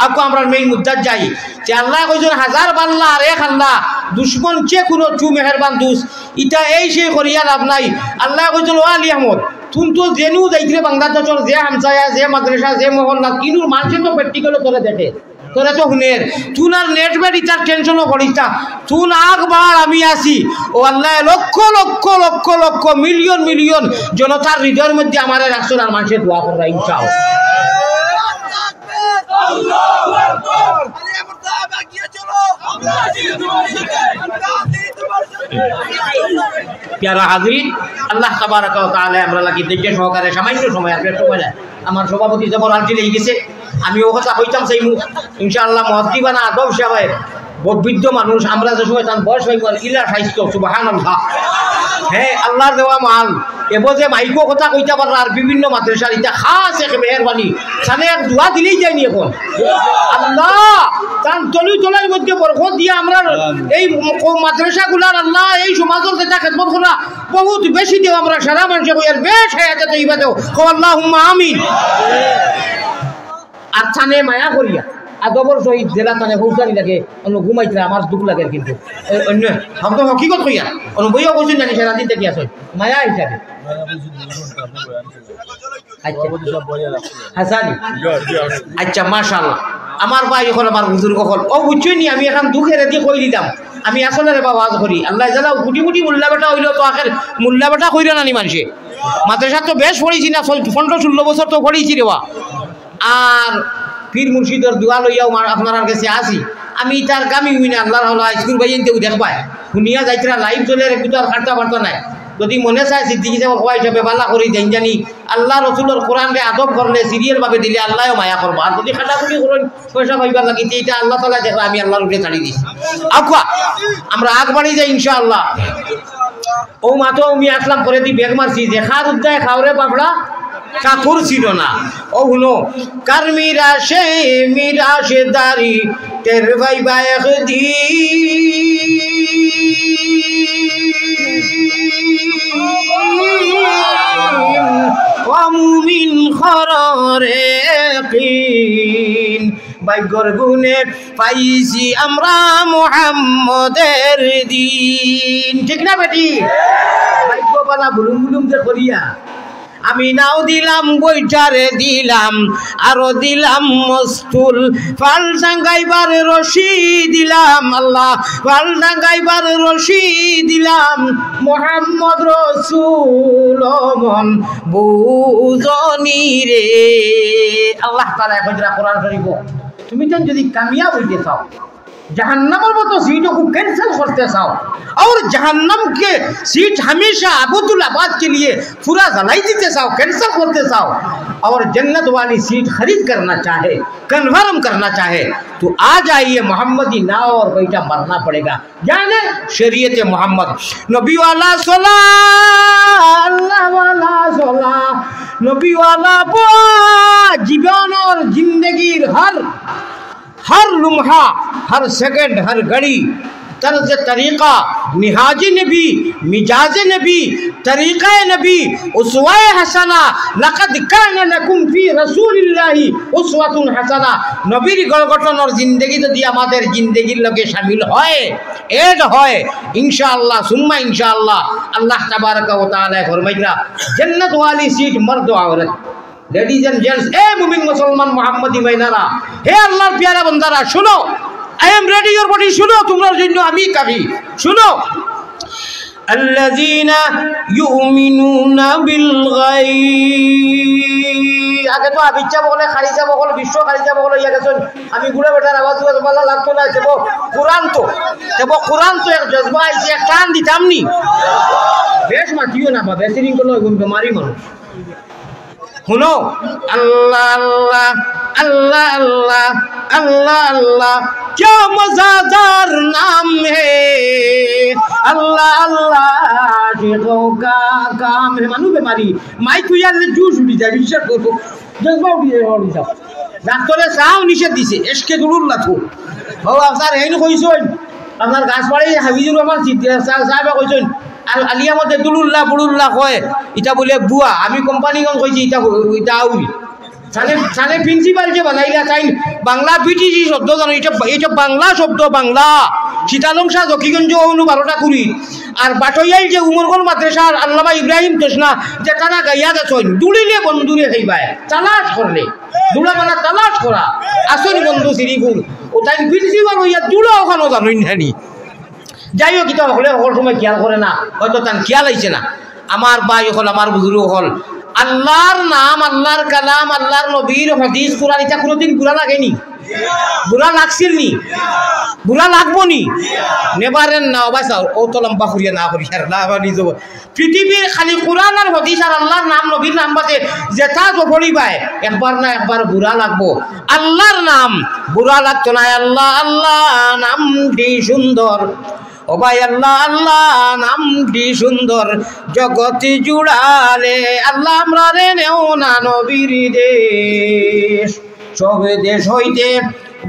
আউক্কা আমরার main মুদ্দাত যাই। যে আল্লায় কইছইন, "হাজার বাল্লা আর এক আল্লা, দুশমন যে কুনু তু মেহেরবান দুস্ত।" ইতা এই সেই করিয়া লাভ নাই। আল্লায় কইছইন, "ও আলী আহমদ, তুন তো যেনু যাইতরে বাংলাদেশর যে হামসায়া, যে মাদ্রাসা, যে মহল্লা, কিনুর মানষে তো practical-ও তোরে দেখে।" তোরে তো হুনের, তুন আর net-বেট ইতার tension-ও করিস না। তুন আগ বাড়, আমি আছি। ও আল্লায় লক্ষ লক্ষ লক্ষ লক্ষ, million million জনতার হৃদয়র মধ্যে আমারে রাখছইন, আর মানষে দোয়া কররা, ইনশাআল্লাহ। প্যারা হাজিরিন, আল্লাহ তাবারাকা ওয়া তাআলায় আমরার লাগি ধৈর্য সহকারে সামান্য সময়, আর বেশ সময় নাই। আমার সভাপতি জবর আলটি লেগে গেছে, আমি অউ কথা কইতাম চাইমু। ইনশাআল্লাহ, মুয়াজ্জিবানা আদব সাহেব, বৃদ্ধ মানুষ, আমরা যে সময় তান বয়স অইবো, আর ইলা স্বাস্থ্য, সুবহানাল্লাহ। হে, আল্লার দেওয়া মাল, এবো যে মাইকো কথা কইতা পাররা, আর বিভিন্ন মাদ্রাসার ইতা খাস এক মেহেরবানি, তানে এক দোয়া দিলেই যায়নি এখন। আল্লাহ, তান তলি তলার মধ্যে বরকত দিয়া আমরার এই ম-, মাদ্রাসাগুলার আল্লাহ, এই সমাজর যেটা খেদমত করা, বহুত বেশি দেও আমরা সারা মানষে কই, আর বেশ হায়াতে তৈবা দেও। কও আল্লাহুম্মা আমিন। আর তানে মায়া করিয়া, আদবর সহিত যেলা তানে পৌঁছানি লাগে, অনো ঘুমাইতরা আমার দুখ লাগে কিন্তু। অ-, অন্য, হক তো হকিকত কইয়া, অনো বইয়া কইছইন জানি সারাদিন দেখি আসো, মায়া হিসাবে। আচ্ছা। হাসানি। আচ্ছা, মাশাআল্লাহ। আমার ভাই অকল, আমার বুজুর্গ অকল, অউ বুঝছইন নি, আমি এখন দুঃখের এদি কই দিতাম। আমি আসলে রে বাবা, ওয়াজ করি। আল্লায় জানাও, গুটি গুটি মোল্লা বেটা অইলো তো আখের মোল্লা বেটা কইরা নানি মানষে। মাদ্রাসাত তো বেশ পড়ছি না, চল-, পনরো ষুল্ল বছর তো পড়ছি রে বা। আর পীর মুর্শিদর দোয়া লইয়াও মা-, আপনারার গেছে আছি। আমি ইতার কামি অই না, আল্লার হাওলা, স্কুল ভাইয়াইন্তেও দেখবায়। হুনিয়া যাইতরা live চলের, একটু তো আর কাটতা পারতা নায়। যদি মনে চায় সিদ্দিকী সাবর কওয়া হিসাবে বালা করি দেইন জানি, আল্লার রসুলর কোরআনরে আদব করলে, serial ভাবে দিলে আল্লায়ও মায়া করবা। আর যদি কাটাকুটি করইন পয়সা পাইবার লাগি, তে ইটা আল্লাহ তাআলায় দেখরা, আমি আল্লার উপরে ছাড়ি দিছি। আউক্কা, আমরা আগ বাড়ি যাই ইনশাআল্লাহ। অউ মাত্র আমি আসলাম, পরেদি বেগ মারছি, যে খার উদ্দায় খাওরে বাপড়া, কাকুর ছিল না। অউ হুনো, কার মিরাশে মিরাশদারি টের পাইবা একদিন, ও মুমিন খররে কিন, ভাগ্যর গুণে পাইছি আমরা মুহাম্মদের দিন। ঠিক না বেটি? ভাগ্য বালা বুলুম বুলুম যে করিয়া, আমি নাও দিলাম, বইটারে দিলাম, আরো দিলাম মস্তুল, ফাল টাঙ্গাইবার রশি দিলাম, আল্লাহ, ফাল টাঙ্গাইবার রশি দিলাম, মোহাম্মদ রসুল মন বুঝনি রে। আল্লাহ তাআলায় কইরা কোরআন শরীফো, তুমি যেন যদি কামিয়াব অইতে চাও, জাহান্নামর মতো সিটকু cancel করতে চাও, और जहन्नम के सीट हमेशा अबदुल आबाद के लिए पूरा जलाई देते चाओ, cancel करते चाओ, और जन्नत वाली सीट खरीद करना चाहे, कन्फर्म करना चाहे, तो आ जाइए मोहम्मदी नाव और बैठा मरना पड़ेगा। यानी शरीयत मोहम्मद, नबी वाला सला, अल्लाह वाला सला, नबी वाला दुआ, जीवन और जिंदगी हर हर लम्हा, हर second, हर घड़ी তার যে তরিকা, মিহাজে নবী, মিজাজে নবী, তরিকায়ে নবী, উসওয়ায়ে হাসানা, লাকাদ কানা লাকুম ফি রাসূলিল্লাহি উসওয়াতুন হাসানা। নবীর গড় গঠনর জিন্দেগি যদি আমাদের জিন্দেগির লগে শামিল হয়, add হয়, ইনশাআল্লাহ, সুম্মা ইনশাআল্লাহ, আল্লাহ তাবারাকা ওয়া তাআলায় ফরমাইরা, জান্নাত ওয়ালি সিট মর্দ আওরত। Ladies and gents, এ মুমিন মুসলমান মুহাম্মদী মাইনারা, হে আল্লাহর পিয়ারা বান্দারা, শুনো, I am ready, your body, শুনো, তোমরার জন্য আমি কাফি। শুনো, আল্লাযীনা ইউমিনুনা বিল গায়ব। আগে তো আবিচ্ছা বলে, খারিজা বলে, বিশ্ব খারিজা বলে ইয়া গেছেন। আমি গুড়া বেটার আওয়াজ, আওয়াজ ভালা লাগতো না, তেবো কোরআন তো, তেবো কোরআন তো এক জজবা আইছে, এক টান দিতাম নি। বেশ মাতিও না বা, বেশ রিং করলে ওই বেমারি মানুষ। শুনো, আল্লাহ আল্লাহ, আল্লাহ আল্লাহ, আল্লাহ আল্লাহ, ক্যা মজাদার নাম হে, আল্লাহ আল্লাহ, আশিকোঁ কা কাম হে। মানুষ বেমারি, মাইক থুইয়া জুশ উঠি যায়, বিশ্বাস করো, জজবা উঠি যায়, উঠি যায়। ডাক্তরে চাও নিষেধ দিছে, এশকে দুরুল্লাহ তো। ও, আপনার হেইন কইছইন, আপনার গাছবাড়ি হাফিজুর রহমান সিদ্দিকী সাহেব, সাহেবে কইছইন, আল-, আলিয়া মতে দুরুল্লাহ, বুরুল্লাহ কয়, ইটা বুলে বুয়া। আমি কোম্পানিগঞ্জ কইছি, ইটা হু-, ইটা আউরি। সালে, সালে প্রিন্সিপাল যে বানাইলা, তাইন বাংলা বিটিসি শব্দ জানো, ইটা, ইটা বাংলা শব্দ, বাংলা। সীতালংসা জকিগঞ্জ অনু বারোটা কুড়ি। আর বাটইয়াইল যে উমরগঞ্জ মাদ্রাসার আল্লামা ইব্রাহিম তসনা, যে তারা গাইয়া গেছইন, দুড়িলে বন্ধুরে খাইবায়, তালাশ করলে। দুড়া মানে তালাশ করা। আসল বন্ধু শ্রীপুর। ও তাইন প্রিন্সিপাল অইয়া দুড়া ওখানো জানইন নানি। যাই হোক, ইটা হকলে হকল সময় খেয়াল করে না, হয়তো তান খেয়াল আইছে না। আমার ভাই অকল, আমার বুজুর্গ অকল, আল্লাহর নাম, আল্লাহর কালাম, আল্লাহর নবীর হাদিস, কোরআন, ইটা কোনোদিন বুরা লাগেনি? বুরা লাগছিল নি? বুরা লাগবো নি? Never end না, ও ভাই সাহেব, ও তো লম্বা করিয়া না করি, আর না, আবার নিজে পৃথিবীর খালি কোরআন আর হাদিস আর আল্লাহর নাম, নবীর নাম বাদে যেটা তো পড়িবায়, একবার না একবার বুরা লাগবো। আল্লাহর নাম বুরা লাগতো না। আল্লাহ, আল্লাহ নামটি সুন্দর, ও ভাই, আল্লাহ, আল্লাহ নামটি সুন্দর, জগত জুড়ালে। আল্লাহ, আমরারে নেও না নবীর দেশ, সব দেশ হইতে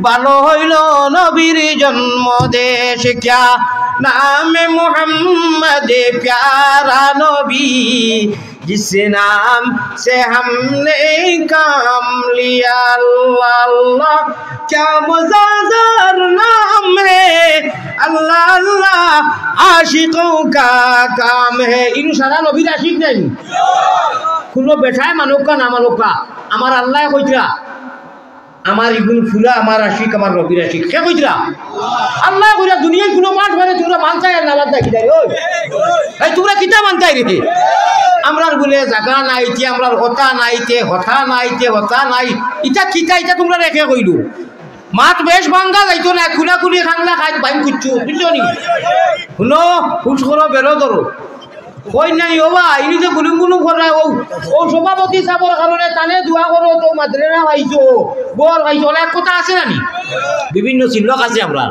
ভালো হইল নবীর জন্ম দেশ। ক্যা নাম মোহাম্মদ প্যারা নবী, জিস নাম সে হামনে কাম লিয়া। আল্লাহ, আল্লাহ, ক্যা মজাদার নাম হে, আল্লাহ, আল্লাহ, আশিকোঁ কা কাম হে। ইনু সারা নবীর আশিক নাই? কোনো বেটায় মানুক্কা না মানুক্কা, আমার আল্লাহ কইতরা, আমার ইগুন ফুলা, আমার আশিক, আমার নবীর আশিক। কে কইতরা? আল্লাহ কইরা। দুনিয়ার কোনো মাত মানে তোমরা মানতায় আর না মানতায় কিতা রে? ওই, এই তোমরা কিতা মানতায় রে? আমরার বুলে জাগা নাই, তে আমরার হতা নাই, তে হতা নাই, তে হতা নাই। ইটা কিতা, ইটা তোমরা রেখে কইলু। মাত বেশ ভাঙ্গা যাইতো না, খুনাখুনি খাংলা খাইত বাইন কুচ্ছু, বুঝছো নি? হুনো, হুশ করো, বেরো ধরো। কই নাই ও বা, ইনি যে গুলুম গুলুম করে, ও, ও সভাপতি সাবর কারণে তানে দোয়া করো, তো মাদ্রাসা পাইছো, বল পাইছো, অনেক কথা আছে না নি? বিভিন্ন চিল্লক আছে আমরা।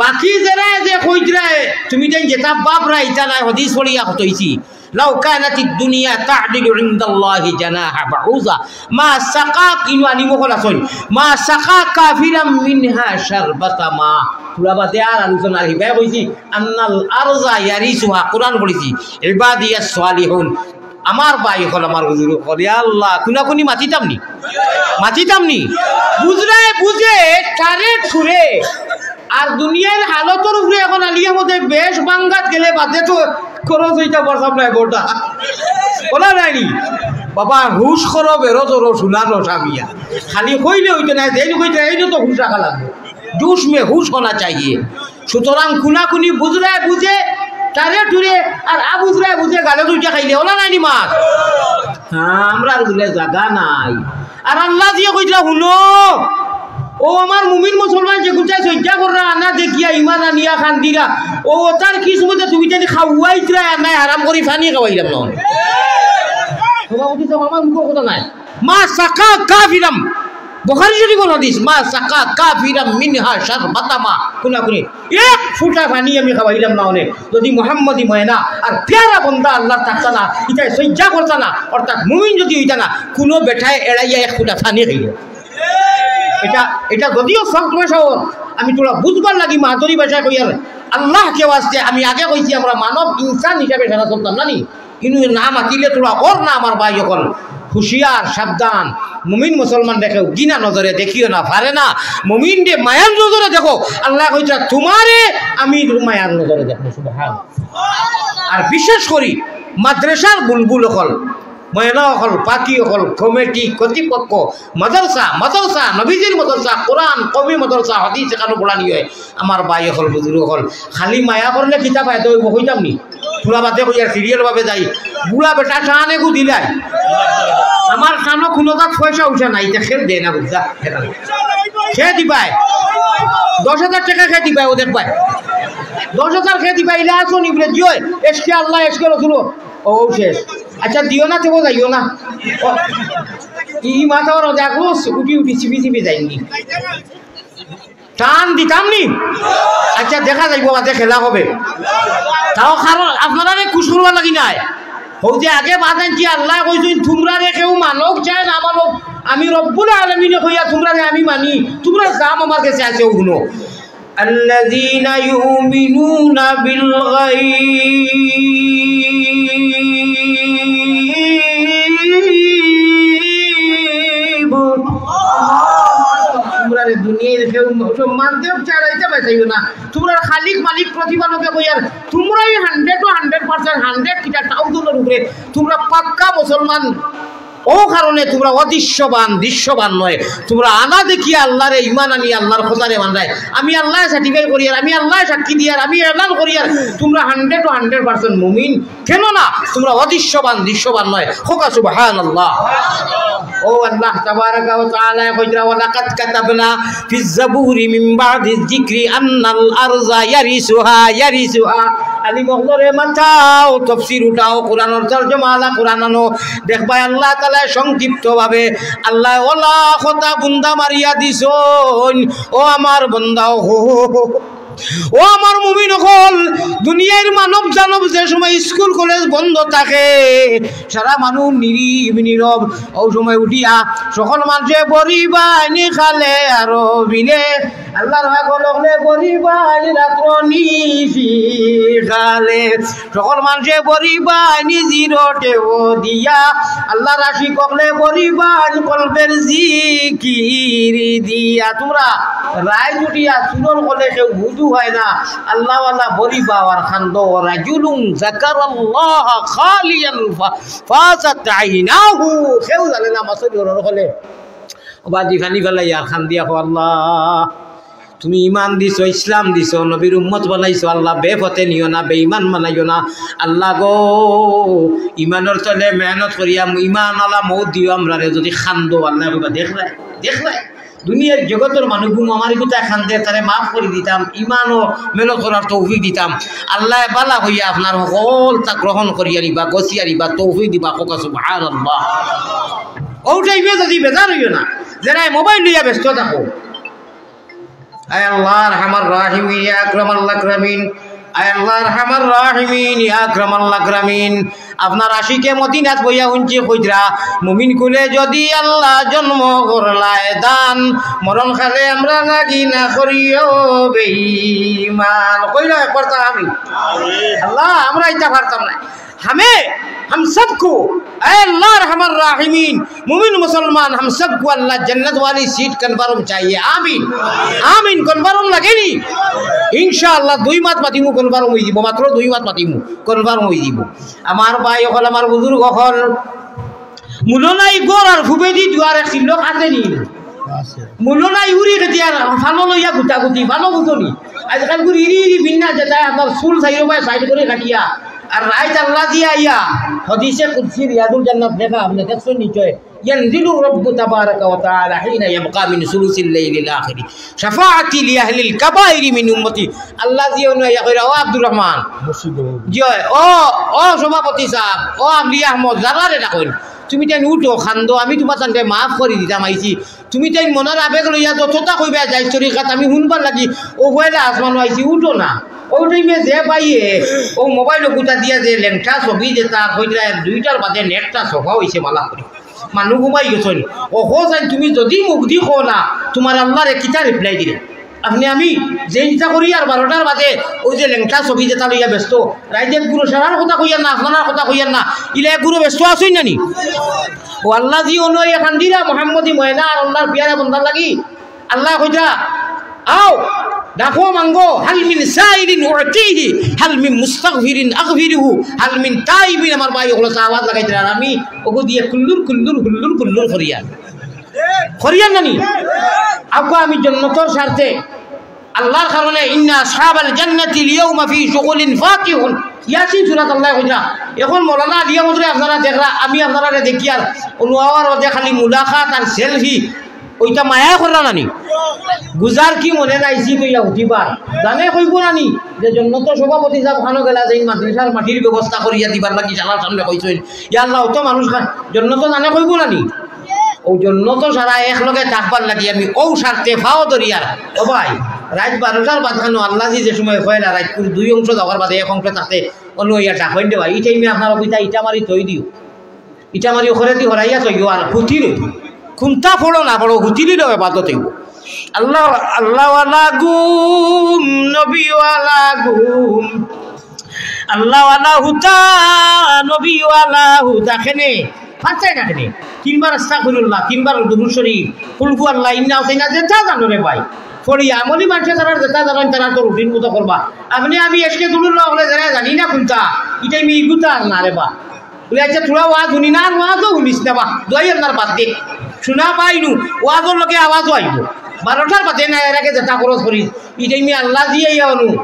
বাকি যারা যে কইতরায়, তুমি তাই যেটা বাপ রাইতা না, হাদিস পড়িয়া হতইছি। লাউ কানাতিদ দুনিয়া তা'দিলু ইনদাল্লাহি জানাহা বাউযা, মা সাকা, ইনু আলিম অকল আছইন, মা সাকা কাফিরাম মিনহা শারবাতা মা। থুড়া বাদে আর আলোচনা আইবা, কইছি, আন্নাল আরযা ইয়ারিসুহা, কোরআন পড়ছি, ইবাদিয়াস সালিহুন। আমার ভাই অকল, আমার বুজুর্গ অকল, ইয়া আল্লাহ, খুনাখুনি মাতিতাম নি? মাতিতাম নি? বুজরায় বুজে, তারে ঠুরে। আর দুনিয়ার হালতর উপরে এখন আলিয়া মতে বেশ ভাঙ্গাত গেলে বাদে তো খরচ অইতা পারতাম না গোটা। ওলা নাইনি? বাবা, হুশ করো, বেরো ধরো, শুনা নশা মিয়া। খালি কইলে অইতো না, যেইন কইতে, এইন তো হুশ রাখা লাগবো। জুশ মে হুশ হোনা চাহিয়ে। সুতরাং খুনাখুনি বুজরায় বুজে, তারে ঠুরে, আর আবুজরায় বুজে গালে দুইটা খাইলে, ওলা নাইনি মাত? হ্যাঁ, আমরার বুলে জাগা নাই। আর আল্লাহ দিয়া কইতরা, হুনো, ও আমার মুমিন মুসলমান যে গুটায় সইজ্জা কররা, আনা দেখিয়া ইমান আনিয়া খান্দিরা, ও তার কিসমতে তুমি জানি খাওয়াইতরা, আর নাই হারাম করি পানি খাওয়াইলাম না অনে। সভাপতি সাব, আমার মুখর কথা নাই। মা সাকা কাফিরাম, বুখারী শরীফর হাদিস, মা সাকা কাফিরাম মিনহা শারবাতা মা, খুনাখুনি এক ফুটা পানি আমি খাওয়াইলাম না অনে। যদি মুহাম্মদী ময়না আর পেয়ারা বন্দা আল্লাহর থাকতা না, ইতায় সইজ্জা করতা না, অর্থাৎ মুমিন যদি অইতা না, কোনো বেটায় এড়াইয়া এক ফুটা পানি খাইল। এটা, এটা যদিও সব সময় সহজ, আমি থুড়া বুঝবার লাগি মাদুরী ভাষায় কইয়ার, আল্লাহকে ওয়াস্তে আমি আগে কইছি, আমরা মানব ইনসান হিসাবে সারা চলতাম না নি? ইনু না মাতিলে থুড়া অর না আমার ভাই অকল। হুঁশিয়ার, সাবধান, মুমিন মুসলমানরে কেউ ঘিনা নজরে দেখিও না, পারে না। মুমিনরে মায়ার নজরে দেখো। আল্লায় কইতরা, "তুমারে আমি মায়ার নজরে দেখমু।" সুবহান। আর বিশেষ করি মাদ্রাসার বুলবুল অকল, ময়না অকল, পাখি অকল, কমিটি, কর্তৃপক্ষ, মাদ্রাসা, মাদ্রাসা, নবীজির মাদ্রাসা, কোরআন, কওমি মাদ্রাসা, হাদিস এখানো পড়ানি অয়। আমার ভাই অকল, বুজুর্গ অকল, খালি মায়া করলে কিতা ফায়দা অইবো কইতাম নি? থুড়া বাদে কইয়ার, সিরিয়াল ভাবে যাই। বুড়া বেটা টান এগু দিলাই। আমার টানো কুনু জাত পয়সা উঠে নাই, ইতা খেল দেয় না, বুঝলা? খেল দিবায়। দশ হাজার টেকা কে দিবায়, ও দেখবায়। দশ হাজার কে দিবায়, ইলা আছো নি বুলে, জি অয়, এশকে আল্লাহ, এশকে রসুল, ও, ও শেষ। আচ্ছা, দিও না, তেবো যাইও না। ও, ই মাথা ওরা দেখো, উঠি উঠি চিপি চিপি যাইনি। টান দিতাম নি? আচ্ছা, দেখা যাইবো, বাদে খেলা হবে। তাও কারণ আপনারারে খুশ করবার লাগি নায়। হউ যে আগে বাদ আনছি, আল্লায় কইছইন, "তুমরারে কেউ মানউক চায় না মানউক, আমি রব্বুল আলামিনে কইয়া তুমরারে আমি মানি, তুমরার দাম আমার গেছে আছে।" হুনো, الذين يؤمنون بالغيب। তুমরারে দুনিয়ার কেউ সম্মান দেও, চাইরাইতে বাঁচাইও না। তুমরার খালিক মালিক প্রতিপালকে কইয়ার, তুমরাই hundred ও hundred percent, hundred কিতা thousand এর উপরে তুমরা পাক্কা মুসলমান। ও কারণে তুমরা অদৃশ্যবান, দৃশ্যবান নয়। তুমরা আনা দেখিয়া আল্লাহরে ইমান আনি আল্লাহর খোদারে মানরায়। আমি আল্লাহ certify করিয়ার, আমি আল্লাহ সাক্ষী দিয়ার, আমি এলান করিয়ার, তুমরা hundred ও hundred percent মুমিন। কেননা তুমরা অদৃশ্যবান, দৃশ্যবান নয়। কউক্কা সুবহানাল্লাহ। ও আল্লাহ তাবারাকা ওয়া তাআলা কইরা, "ওয়ালাকাদ কাতাবনা ফিজ জাবুরি মিন বাদিজ যিকরি আন্নাল আরজা ইয়ারিসুহা, ইয়ারিসুহা।" আলিম অকলরে মাতাও, তফসির উঠাও, কোরআনর তর্জমা আলা কোরআন আনো। দেখবায় আল্লাহ তাআলায় সংক্ষিপ্তভাবে আল্লায় অলা কথা বুন্দা মারিয়া দিছইন। ও আমার বন্দা, ও, ও আমার মুমিন অকল, দুনিয়ার মানব জানব যে সময় স্কুল কলেজ বন্ধ থাকে, সারা মানুষ নিরিব নীরব, ও সময় উঠিয়া সকল মানষে বড়ি বাইনি খালে আর বিলে, আল্লাহর পাগল অকলে বড়ি বাইনি রাত্র নিশি খালে, সকল মানষে বড়ি বাইনি জিরো টেও দিয়া, আল্লাহর আশিক অকলে বড়ি বাইন কলবের জিকির দিয়া। তুমরা রাইত উঠিয়া সুরর কলে কেউ হুজু অয় না, আল্লাহওয়ালা বড়ি বাওয়ার খান্দো, রাজুলুন যাকারাল্লাহা খালিয়ান ফা-, ফাজাত আইনাহু। কেউ জানে না মাসুর হরর কলে। ও বাজি ফানি ফালাইয়া খান্দিয়া কও, "আল্লাহ, তুমি ইমান দিছো, ইসলাম দিছো, নবীর উম্মত বানাইছো, আল্লাহ বেপথে নিও না, বেইমান বানাইও না। আল্লাহ গো, ইমানর তলে মেহনত করিয়া ইমান আলা মউত দিও আমরারে।" যদি খান্দো, আল্লাহ কইবা, "দেখরায়, দেখরায়, দুনিয়ার জগতর মানুষ গুম আমার গুতায় খান্দে, তারে মাফ করি দিতাম, ইমানও মেহনত করার তৌফিক দিতাম।" আল্লাহ বালা কইয়া আপনার হকলতা গ্রহণ করিয়া নিবা, গছিয়া নিবা, তৌফিক দিবা। কউক্কা সুবহানাল্লাহ। ও টাইমে যদি বেজার অইও না, যেরায় মোবাইল লইয়া ব্যস্ত থাকো, আয় আল্লাহ আরহামার রাহিমিন, ইয়া আকরামাল আকরামিন। আয় আল্লাহ আরহামার রাহিমিন, ইয়া আকরামাল আকরামিন। আপনার আশিকে মদিনাত বইয়া হুনছি কইরা, মুমিন কুলে যদি আল্লাহ জন্ম করলায় দান, মরণ কালে আমরা লাগি না করিও বেইমান। কইরা একবার তা আমি। আল্লাহ, আমরা ইতা পারতাম না। ہمیں، ہم سب کو، اے اللہ ارحم الراحمین، مومن مسلمان، ہم سب کو اللہ جنت والی سیٹ کنفرم چاہیے۔ آمین۔ آمین، کنفرم লাগে নি? ইনশাআল্লাহ দুই মাত মাতিমু, কনফার্ম অই যিবো, মাত্র দুই মাত মাতিমু, কনফার্ম অই যিবো। আমার ভাই অকল, আমার বুজুর্গ অকল, মুলো নাই ঘর আর ফুবেদি দুয়ারে খিল্লক আছে নি? মুলো নাই উড়ি খেতে আর ফানো লইয়া গুতাগুতি, ফানো বুঝো নি? আজকাল করে ইরি ইরি বিন্না যেতায় আপনার চুল চাইরোবায় সাইড করি কাটিয়া, আর রাইত আল্লাহ দিয়া আইয়া, হাদিসে কুদসি রিয়াজুল জান্নাত লেখা, আপনে দেখছইন নিশ্চয়, ينزل الرب تبارك وتعالى حين يبقى من ثلث الليل الآخر شفاعة لأهل الكبائر من أمتي। আল্লাহ দিয়া উনি আইয়া কইরা, "ও আব্দুর রহমান।" জি অয়, "ও, ও সভাপতি সাব, ও আবলি আহমদ, যারারে ডাকইন, তুমি তাইন উঠো, খান্দো, আমি তুমার তানরে মাফ করি দিতাম আইছি।" তুমি তাইন মনর আবেগ লইয়া যততা কইবা জায়েজ তরিকাত আমি হুনবার লাগি, ও পয়লা আসমানো আইছি, উঠো না। ও টাইমে যে ভাইয়ে ও মোবাইল গুতা দিয়া যে লেংটা ছবি যেতা কইরা এক দুইটার বাদে নেটটা সফা অইছে বালা করি। মানুষ ঘুমাই গেছইন। ও কও চাইন তুমি যদি মুখদি কও না, তুমার আল্লাহরে কিতা রিপ্লাই দিলে? আপনে আমি যেইনতা করি আর বারোটার বাদে অউ যে লেংটা ছবি যেটা লইয়া ব্যস্ত, রাইত এক গুরু সারার কথা কইয়ার না, আপনারার কথা কইয়ার না, ইলা এক গুরু ব্যস্ত আছইন না নি? ও আল্লাহ জি, অনো ইয়া কান্দিরা মোহাম্মদী ময়না আর আল্লাহর পিয়ারা বন্দার লাগি। আল্লায় কইতা, "আও, ডাকো মাঙ্গো, হাল মিন সাইলিন উতিহি, হাল মিন মুস্তাগফিরিন আগফিরহু, হাল মিন তাইবিন।" আমার ভাই অকলে আওয়াজ লাগাইতরা, আর আমি অগু দিয়া কুল্লুর কুল্লুর হুল্লুর কুল্লুর করিয়ার। করিয়ার না নি? আউক্কা আমি জন্নতর স্বার্থে আল্লাহর কারণে, "ইন্না আসহাবাল জান্নাতিল ইয়াউমা ফি শুগুলিন ফাকিহুন।" ইয়াসিন সূরাত আল্লায় কইতা। অখন মৌলানা আলী আহমদরে আপনারা দেখরা, আমি আপনারারে দেখিয়ার, অনো আওয়ার বাদে খালি মুলাকাত আর selfie, অইটা মায়া কররা না নি? গুজার কি মনে নাইছি কইয়া উঠিবার। জানে কইবো না নি যে জন্নতর সভাপতি সাব খানো গেলা, যেইন মাদ্রাসার মাটির ব্যবস্থা করিয়া দিবার লাগি সারার সামনে কইছইন। ইয়া আল্লাহ, অত মানুষ খা-, জন্নতো জানে কইবো না নি? অউ জন্নতো সারা একলগে থাকবার লাগি আমি অউ স্বার্থে পাও ধরিয়ার। ও ভাই, রাইত বারোটার বাদ খানো আল্লাহ জি যে সময় কইলা, রাইতকুর দুই অংশ যাওয়ার বাদে এক অংশ থাকতে অনো ইয়া ডাকইন দে ভাই, ই টাইমে আপনারা কইতা ইটা মারি থই দিও, ইটা মারি ওখরেদি হরাইয়া থইও, আর হুতিরো কুন্তা পড়ো না পড়ো, হুতিরিলো এবাদত অইবো। আল্লাহ, আল্লাহওয়ালা ঘুম, নবীওয়ালা ঘুম, আল্লাহওয়ালা হুতা, নবীওয়ালা হুতা। কেনে? পারতায় না কেনে? তিনবার আস্তাগফিরুল্লাহ, তিনবার দুরূদ শরীফ, কুলহু আল্লাহ, ইন্না আতাইনা, যেটা জানো রে ভাই। পড়ি আমলি মানষে তারার যেটা জানইন, তারা তো রুটিন মতো করবা। আপনে আমি এসকে দুরূদ লওয়া অকলে যারা জানি না কুন্তা, ইটাই মি ইগুতা আর না রে বা। বলে, "আচ্ছা, থুড়া ওয়াজ হুনি না, আর ওয়াজও হুনিস না বা, দোয়াই আপনার বাদ দে।" শুনা পাইনু, ওয়াজর লগে আওয়াজও আইবো। বারোটার বাদে না, এর আগে যেটা খরচ করি, ইটাই মি আল্লাহ দিয়ে ইয়া অনু।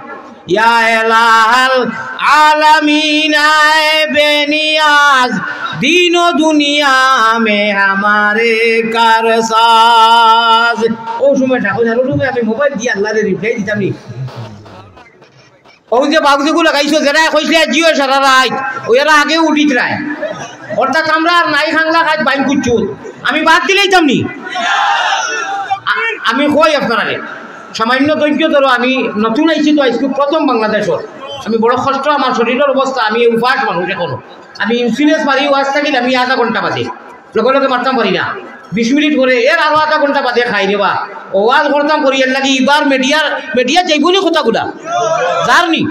ইয়া এলাহাল আলামিন আয় বেনিয়াজ, দিন ও দুনিয়া মে হামারে কারসাজ। ও সময় ঠাকুর, ও সময় আমি মোবাইল দিয়ে আল্লাহরে রিপ্লাই দিতাম নি। ও যে বাউজিগু লাগাইছো, যেরা কইছলে জিও সারা রাইত, ও এরা আগে উঠিত রায়। অর্থাৎ আমরা আর নাই খাংলা খাইত বাইন কুচ্ছু। আমি বাদ দিলাইতাম নি। আ-, আমি কই আপনারারে, সামান্য ধৈর্য ধরো, আমি নতুন আইছি তো আইজকু প্রথম বাংলাদেশর। আমি বড় কষ্ট, আমার শরীরর অবস্থা, আমি উপাস মানুষ এখনো। আমি ইন্স্যুরেন্স মারি ওয়াজ থাকিল, আমি আধা ঘন্টা বাদে। লগে লগে মারতাম পারি না, বিশ মিনিট পরে এর আরো আধা ঘন্টা বাদে খাই রে বা। ও ওয়াজ করতাম করি, এর লাগি ইবার মিডিয়ার, মিডিয়া যাইবো নি কথাগুলা? যার নি?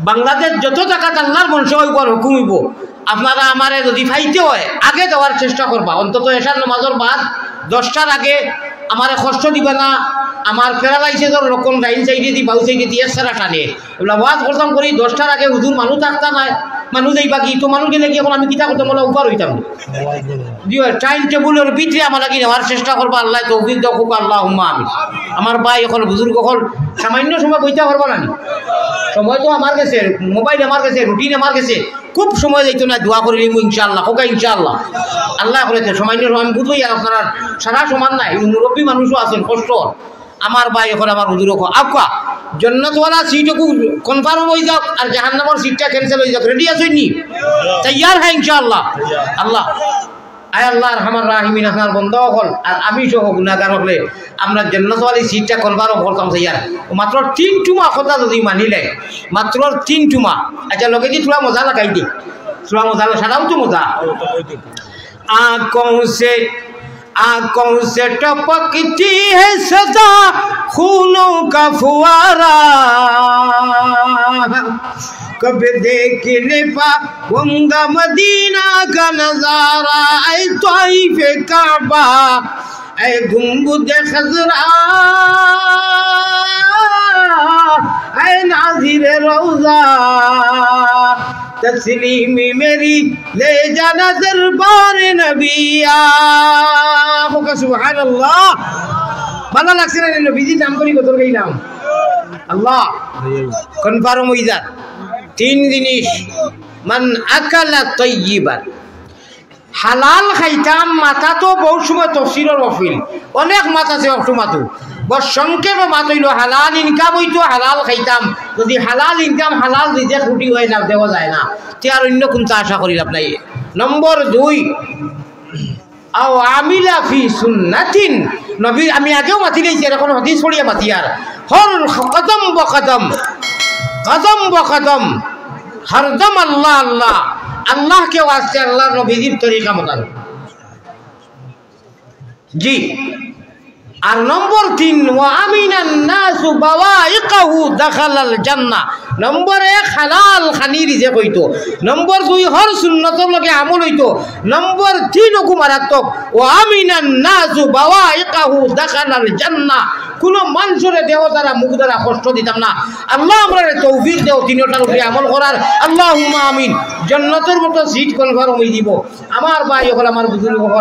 বাংলাদেশ যত জাগাত আল্লাহর বংশ অইবো আর হুকুম অইবো, আপনারা আমারে যদি পাইতে হয়, আগে যাওয়ার চেষ্টা করবা। অন্তত এশার নামাজর বাদ দশটার আগে আমারে কষ্ট দিবা না। আমার প্যারালাইসিসর লক্ষণ ডাইন সাইডেদি, বাউ সাইডেদি এক সারা টানে। এবলা ওয়াজ করতাম করি, দশটার আগে হুজুর মানুষ থাকতা নায়, মানুষ যাইবা কি, তো মানুষ গেলে কি এখন আমি কিতা করতাম, বলা উপার অইতাম না। জি অয়, টাইম টেবুলর ভিতরে আমার লাগি নেওয়ার চেষ্টা করবা, আল্লায় তৌফিক দেউক, আল্লাহুম্মা আমিন। আমার ভাই অকল, বুজুর্গ অকল, সামান্য সময় বইতা পারবা না নি? সময় তো আমার গেছে, মোবাইল আমার গেছে, রুটিন আমার গেছে, খুব সময় যাইতো না, দোয়া করি নিমু ইনশাআল্লাহ, হোক ইনশাআল্লাহ। আল্লাহ করে তো সামান্য সময় আমি বুঝবো, আর আপনারা সারা সমান নাই, মুরব্বী মানুষও আছেন, কষ্ট। আমার ভাই অকল, আমার হুজুর অকল, আউক্কা, জন্নতওয়ালা সিট অকু কনফার্ম অই যাউক, আর জাহান্নামর সিটটা ক্যান্সেল অই যাউক। রেডি আছইন নি? তৈয়ার হ্যায় ইনশাআল্লাহ। আল্লাহ, আয় আল্লাহ, আরহামার রাহিমিন, আপনার বন্দা অকল, আর আমি সহ গুনাহগার অকলে, আমরা জন্নতওয়ালি সিটটা কনফার্ম করতাম চাইয়ার। মাত্র তিন টুমা কথা যদি মানিলে, মাত্র তিন টুমা। আচ্ছা, লগে দি থুড়া মজা লাগাই দি, থুড়া মজা লা-, সারাও তো মজা। آنکھوں سے آنکھوں سے ٹپکتی ہے سدا خونوں کا فوارہ۔ کب دیکھنے پاؤں گا مدینہ کا نظارہ۔ اے طائف کعبہ، اے گنبد خضرا، اے ناظر روضہ، تسلیم میری لے جانا دربار نبی۔ آ، হোক সুবহানাল্লাহ। ভালা লাগছে না রে নবীজির নাম করি কত গাইলাম? আল্লাহ, কনফার্ম অই যার। তিন জিনিস, মান আকালা তাইয়িবান, হালাল খাইতাম, মাতা তো বহুত সময় তফসিরর মহফিল, অনেক মাত আছে, অত মাতু। বস সংক্ষেপে মাত অইলো, হালাল ইনকাম অইতো, হালাল খাইতাম। যদি হালাল ইনকাম, হালাল রিজেক রুটি অয় না, দেওয়া যায় না, তে আর অইন্য কুন্তা আশা করি লাভ নাই। নম্বর দুই, আও আমিলা ফি সুন্নাতিন। নবীর, আমি আগেও মাতি লাইছি, আর এখন হাদিস পড়িয়া মাতিয়ার। হর কদম বকদম, কদম বকদম, হরদম আল্লাহ আল্লাহ, আল্লাহকে ওয়াস্তে আল্লাহর নবীজির তরিকা মোতাবেক। জি, আর নম্বর তিন, "ওয়া আমিনান নাসু বাওয়াইকাহু দাখালাল জান্নাহ।" নম্বর এক, হালাল খানি রিজেক অইতো। নম্বর দুই, হর সুন্নতর লগে আমল অইতো। নম্বর তিন অগু মারাত্মক, "ওয়া আমিনান নাসু বাওয়াইকাহু দাখালাল জান্নাহ।" কুনু মানষরে দেহ দ্বারা, মুখ দ্বারা কষ্ট দিতাম না। আল্লাহ আমরারে তৌফিক দেও তিনটার উপরে আমল করার। আল্লাহুম্মা আমিন। জন্নতর মতো সিট confirm অই দিবো। আমার ভাই অকল, আমার বুজুর্গ অকল,